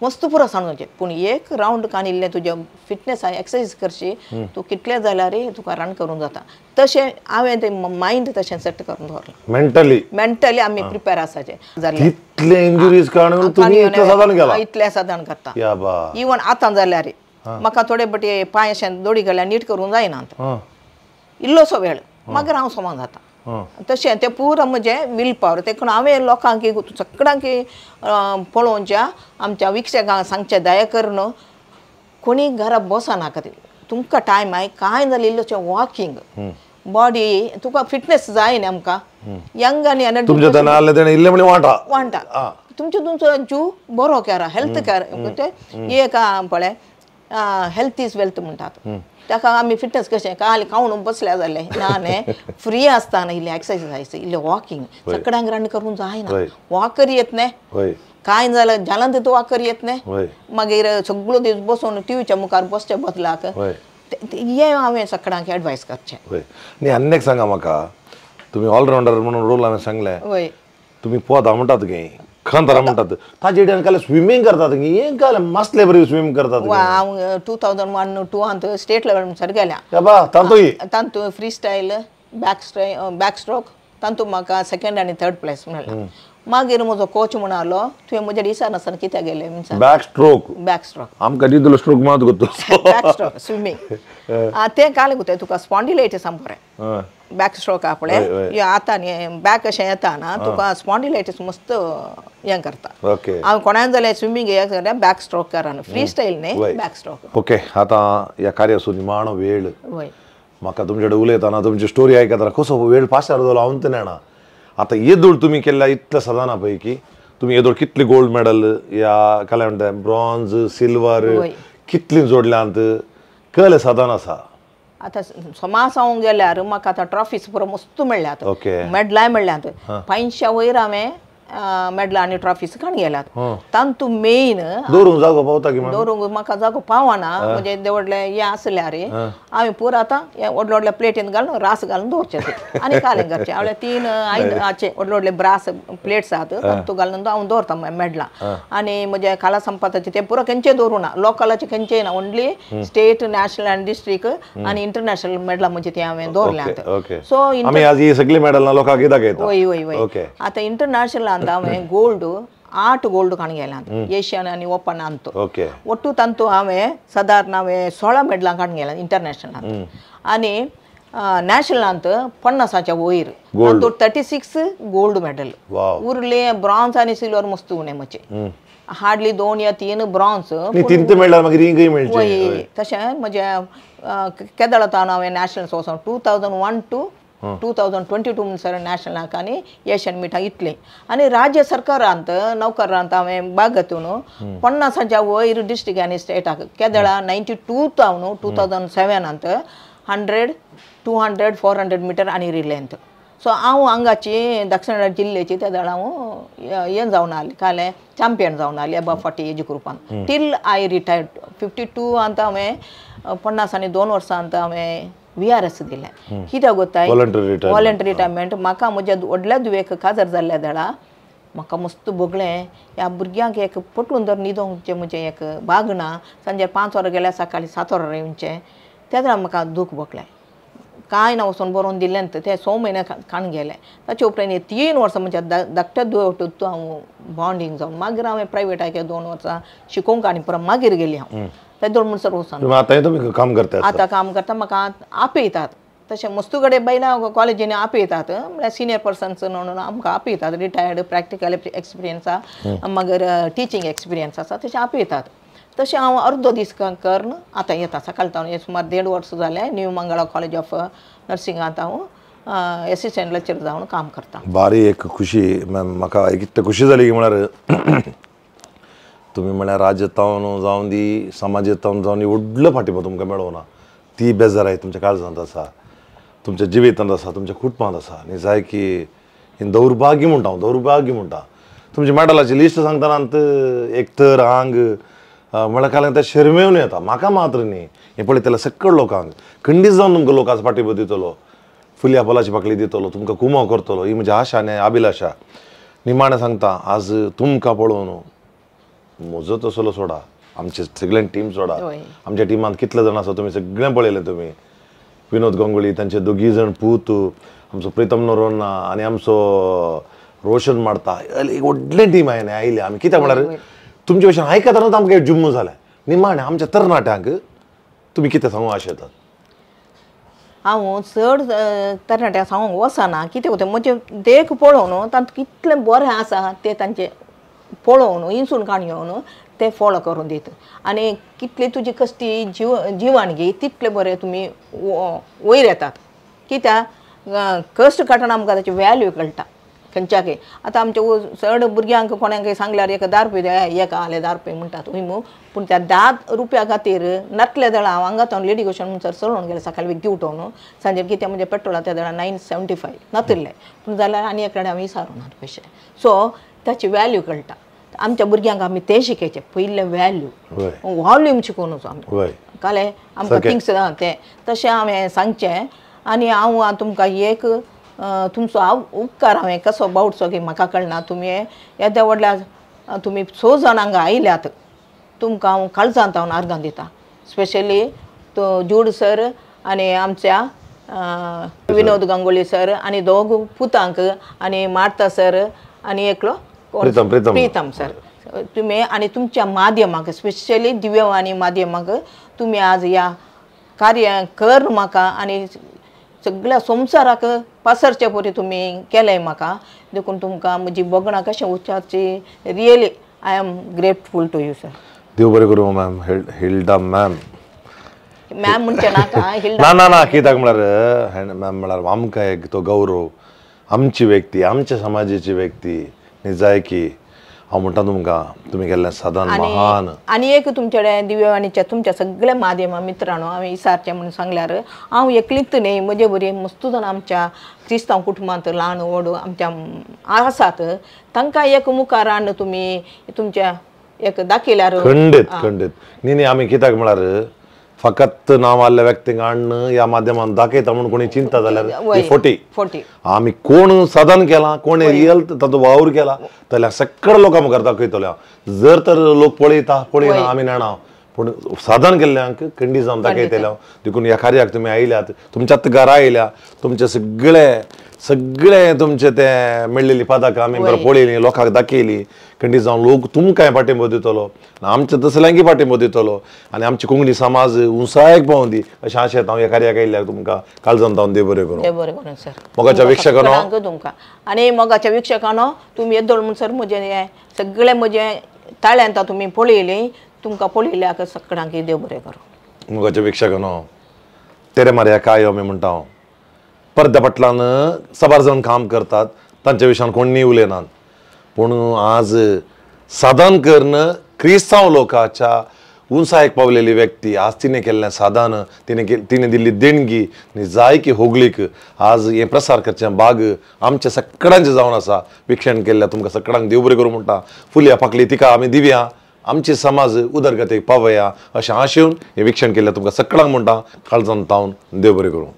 मस्त पुरो सांगचें, पूण एक रावंड कान इल्लें तुजें फिटनेस एक्सरसायज करशी तूं कितलें जाल्यार तुका रन करूंक जाता. तशें हांवें तें मायंड तशें सेट करून दवरलां. मेंटली मेंटली आमी प्रिपेर आसाचें जालें. इतले इंजुरीज काडून तुमी इतलें साधन केलां? इतलें साधन करता इवन आतां जाल्यार म्हाका थोडे बटे पांय अशें दोडी गेल्यार नीट करूंक जायना इल्लोसो वेळ मागीर हांव समा जाता. तशें तें पुरो म्हजें will power. देखून हांवें लोकांक सगळ्यांक पळोवच्या आमच्या विक्षकांक सांगचें दया करून कोणी घरा बसनाका, तुमकां टायम आय कांय जाल्यार इल्लोशें वॉकिंग बॉडी तुका फिटनेस जाय न्ही आमकां यंग आनी एनर्जी वांटा तुमचो तुमचो जीव बरो केरा हेल्थ केर तें एक पळय हेल्थ is wealth म्हणटात ताका आमी फिटनेस कशें काल खावन बसल्या जालें ना न्ही फ्री आसतना इल्लें एक्सरसायज इल्लें वॉकिंग सगळ्यांक रन करूंक जायना वॉकर येत न्ही कांय जाल्यार जालां तितू वॉकर येत न्ही मागीर सगळो दीस बसून टिवीच्या मुखार बसचे बदलाक हें हांवें सगळ्यांक एडवायस करचें. न्ही आनी एक सांगा म्हाका, तुमी ऑलरावंडर म्हणून रोल हांवें सांगलें, तुमी पोवता म्हणटात गे खंतरा म्हणटात ताजे काल स्विमींग करतात हें काल मासले बरी स्विमींग करतात. हांव 2001-2 स्टेट लेवल म्हणसर गेल्या तातूंत free style back stroke तातूंत म्हाका सेकंड आनी थर्ड प्लेस मेळ्ळा. मागीर म्हजो कोच म्हणालो तुवें म्हज्या दिसा नासतना कित्याक गेलें? Back stroke. बॅक स्ट्रोक आमकां दितलो स्ट्रोक मात गोतो. बॅक स्ट्रोक स्विमींग तें काल गोताय तुका स्पॉन्डिलायटीस आसा बरें. बॅक स्ट्रोक आपले आतां न्ही बॅक अशें येता ना तुका स्पॉन्डिलायटीस मस्त हें करता. हांव कोणाक जाल्यार स्विमींग हें बॅक स्ट्रोक करा फ्री स्टायल न्ही बॅक स्ट्रोक. ओके आतां ह्या कार्याचो निमाणो वेळ. म्हाका तुमचे कडेन उलयतना तुमची स्टोरी आयकतना कसो वेळ पासार जालो हांव तें जाणा. आतां येदोळ तुमी केल्ल्या इतल्या सदाना पैकी तुमी येदोळ कितली गोल्ड मेडल या काय म्हणटा ब्रॉन्ज सिल्वर कितली जोडल्यांत कळ्ळें साधन आसा. आतां समाज हांव गेल्यार म्हाका आतां ट्रॉफीज पुरो मस्त मेळ्ळ्यात, मेडलांय मेळ्ळ्यात. 500 वयर हांवें मेडलां आनी ट्रॉफीज काण गेल्यात. तातूंत मेन दवरूंक जागो पावता की दवरूंक म्हाका जागो पावना म्हणजे व्हडलें हें आसल्यार हांवें पुरो आतां हें व्हडले व्हडल्या प्लेटीन घालून रास घालून दवरचें तें आनी कालें करचें. हांवें 3 हाचे व्हडले व्हडले ब्रास प्लेट्स आसात तातूंत घालून हांव दवरता मेडलां. आनी म्हजे खाला संपाताचें तें पुरो खंयचें दवरूं ना, लोकलाचें खंयचें ना, ओन्ली स्टेट नॅशनल आनी डिस्ट्रीक्ट आनी इंटरनॅशनल मेडलां म्हणजे तें हांवें दवरल्यांत. सो आमी सगळीं मेडलां लोकांक दाखयता. वय वय वय आतां इंटरनॅशनल हांवें गोल्ड 8 गोल्ड काण गेल्यात एशियन आनी ओपन अंत. ಒಟ್ಟು ತಂತು हांवें सादारण हांवें 16 मेडलां काण गेल्यात इंटरनॅशनल आनी नॅशनलांत 50च्या वयर तातूंत 36 गोल्ड मेडल. उरले ब्रॉन्ज आनी सिल्वर मस्त उणें म्हजे हार्डली 2 या 3 ब्रॉन्ज. तीन मेडल मागीर रिंगय मेळचे. तशें म्हजें केदळा तावन हांवें नॅशनल वचोन 2001 to 2022 म्हणसर नॅशनलाक आनी एशियन मिटाक इतलें. आनी राज्य सरकारांत नौकरांत हांवें भाग घेतून 50च्या वयर डिस्ट्रिक्ट आनी स्टेटाक केदळा 92 तावन 2007 100 200 400 मिटर आनी रिलेंत. सो हांव हांगाची दक्षिण कन्नड जिल्ल्याची त्या वेळार हांव हें जावन आसलें कालें चॅम्पियन जावन आसलें एबव 40 एज ग्रुपान टील I retired 52 आंत हांवें 50 आनी 2 वर्सां आंत हांवें VRS दिलें. कित्याक गोताय वॉलंटरी रिटायरमेंट. म्हाका म्हज्या व्हडल्या धुवेक काजार जाल्ल्या वेळा म्हाका मस्त भोगलें ह्या भुरग्यांक एक पटून जर न्हिदोंकचें म्हजें एक भाग ना. सांजे 5 वरां गेल्यार सकाळीं 7 वरां येवचें त्या वेळार म्हाका दूख भोगलें. कांय ना वचून बरोवन दिलें ते 6 म्हयने काण गेले. ताचे उपरांत 3 वर्सां म्हज्या धाकट्या धुवे हांव बॉन्डींग जावन मागीर हांवें प्रायवेटाक 2 वर्सां शिकोवंक आनी परत मागीर गेली हांव ते 2 म्हणसर वचून. आतां तुमी काम करता? आतां काम करता. म्हाका आपयतात तशें मस्तू कडेन बायलां कॉलेजींनी आपयतात म्हळ्यार सिनियर पर्सन्स म्हणून आमकां आपयतात रिटायर्ड प्रॅक्टिकल एक्सपिरियन्स आसा मागीर टिचींग एक्सपिरियन्स आसा तशें आपयतात. तशें हांव अर्दो दीस करून आतां येता सकाळ तावन सुमार 1.5 वर्स जालें न्यू मंगळा कॉलेज ऑफ नर्सिंगांत हांव एसिस्टंट लेक्चर जावन काम करता. बारी एक खुशी मॅम म्हाका कितली खुशी जाली की म्हळ्यार तुमी म्हळ्यार राज्यतावन जावन दी समाजेतावन जावन दी व्हडलो फाटिंबो तुमकां मेळोना ती बेजाराय तुमच्या काळजांत आसा, तुमच्या जिवितांत आसा, तुमच्या कुटुंबांत आसा. आनी जाय की हें दौर्भाग्य म्हणटा हांव, दौर्भाग्य म्हणटा. तुमच्या मेडलाची लिस्ट सांगतना एक तर आंग म्हळ्यार काल तें शर्मेवन येता म्हाका मात्र न्ही हें पळयतल्या सकळ लोकांक खंडीत जावन तुमकां लोकांचो पाठिंबो दितलो, फुल्या फुलाची पाकळी दितलो, तुमकां कुमो करतलो. ही म्हजी आशा आनी अभिलाशा. निमाणें सांगता आज तुमकां पळोवन म्हजो तसलो सोडा आमचे सगळ्यां टीम सोडा, आमच्या टिमांत कितले जाण आसा तुमी सगळें पळयलें. तुमी विनोद गांगुली तांचे दोगी जाण पूत, आमचो प्रितम नोरोन्हा आनी आमचो रोशन मारता, एक व्हडलें टीम आयलें आयलें. आमी कित्याक म्हळ्यार तुमचे भशेन आयकतनाच आमकां जुम्मू जालें. निमाणें आमच्या तरणाट्यांक तुमी कितें सांगूंक आशेतात? हांव चड तरणाट्यांक सांगूंक वचना कितें वता म्हजें देख पळोवन तांकां कितलें बरें आसा तें तांचें पळोवन इन्सून काण घेवन ते फॉलो करून दिता. आनी कितली तुजी कश्टी जिवान घे तितले बरें तुमी वयर येतात. कित्याक कश्ट काडटना आमकां ताची वॅल्यू कळटा खंयच्याकय. आतां आमच्या चड भुरग्यांक कोणाकय सांगल्यार एक 10 रुपया दी, एक आले 10 रुपया म्हणटात हय मू, पूण त्या 10 रुपया खातीर नातले दळा हांव हांगा तावन लेडी क्वेशन म्हणसर चलोवन गेलें सकाळी बेगी उठोवन सांजे कितें म्हणजे पेट्रोला त्या दळा 975 नातिल्लें पूण जाल्यार आनी एक कडेन हांव विसारूं नात पयशे. सो ताची वॅल्यू कळटा. आमच्या भुरग्यांक आमी तें शिकयचें पयलें वॅल्यू वॉल्यूम शिकोवनूच आमी कालें आमकां थिंग्स तें तशें हांवें सांगचें. आनी हांव तुमकां एक तुमचो हांव उपकार हांवें कसो बावटचो की म्हाका कळना. तुमी येद्या व्हडल्या तुमी 6 जाण हांगा आयल्यात तुमकां हांव काळजांत हांव आर्गां दिता. स्पेशली तो जूड सर आनी आमच्या विनोद गांगोली सर आनी दोग पुतांक आनी मार्ता सर आनी एकलो प्रितम प्रितम प्रितम सर तुमी आनी तुमच्या माध्यमाक स्पेशली दिव्यवाणी माध्यमाक तुमी आज ह्या कार्य कर म्हाका आनी सगळ्या संवसाराक पसरचे परी तुमी केलें म्हाका देखून तुमकां म्हजी भोगणां कशें उच्चारची really I am grateful to you sir. देव बरें करूं मॅम. हिल्डा मॅम मॅम म्हणचें नाका हिल्डा ना ना ना कित्याक म्हळ्यार मॅम म्हळ्यार आमकां एक तो गौरव आमची व्यक्ती आमच्या समाजाची व्यक्ती निजायकी हांव म्हणटा तुमकां तुमी केल्लें साधन महान. आनी एक तुमच्या कडेन दिव्यवाणीच्या तुमच्या सगळ्या माध्यमा मित्रांनो हांवें विचारचें म्हणून सांगल्यार हांव एकलीच न्ही म्हजे बरी मस्तू जाण आमच्या क्रिस्तांव कुटुंबांत ल्हान व्हड आमच्या आसात तांकां एक मुखार हाडून तुमी तुमच्या एक दाखयल्यार खंडीत खंडीत न्ही न्ही आमी कित्याक म्हळ्यार फकत नांव आसल्या व्यक्तींक हाडून ह्या माध्यमान दाखयता म्हणून कोणी चिंता जाल्यार फोटी फोटी आमी कोण साधन केलां कोण रियल ताचो वावर केला जाल्यार सगळ्या लोकां मुखार दाखयतले हांव. जर तर लोक पळयता पळयना आमी जाणा पूण साधन केल्ल्यांक खंडीत जावन दाखयतले हांव. देखून ह्या कार्याक तुमी आयल्यात तुमच्यात घरा आयल्या तुमचे सगळे सगळे तुमचे ते मेळ्ळेली पदकां आमी बरें पळयली लोकांक दाखयली खंडीत जावन लोक तुमकांय पाठिंबो दितलो आमच्या तसल्यांकय पाठिंबो दितलो आनी आमची कोंकणी समाज उंचायेक पावंदी अशें आशेत हांव ह्या कार्याक आयिल्ल्याक तुमकां काळजान जावन देव बरें करूं. देव बरें करूं सर. मोगाच्या वीक्षकांनो तुमकां आनी मोगाच्या वीक्षकांनो तुमी येदोळ म्हणसर म्हजें सगळें म्हजें ताळ्यांत तुमी पळयली तुमकां पळयल्याक सगळ्यांक देव बरें करूं. मोगाच्या वीक्षकांनो तेरे मार्या काय आमी म्हणटा हांव पडद्या फाटल्यान साबार जाण काम करतात तांच्या विशयान कोण न्ही उलयनात पूण आज साधन करून क्रिस्तांव लोकांच्या उंचायेक पावलेली व्यक्ती आज तिणें केल्लें साधन तिणें दिल्ली देणगी आनी जायकी होगळीक आज हें प्रसार करचें बाग आमच्या सगळ्यांचें जावन आसा. विक्षण केल्ल्या तुमकां सगळ्यांक देव बरें करूं म्हणटा. फुलया पाकली तिका आमी दिवया आमची समाज उदरगतीक पावया अशें आशेवन हें विक्षण केल्ल्या तुमकां सगळ्यांक म्हणटा काळजान तावन देव बरें करूं.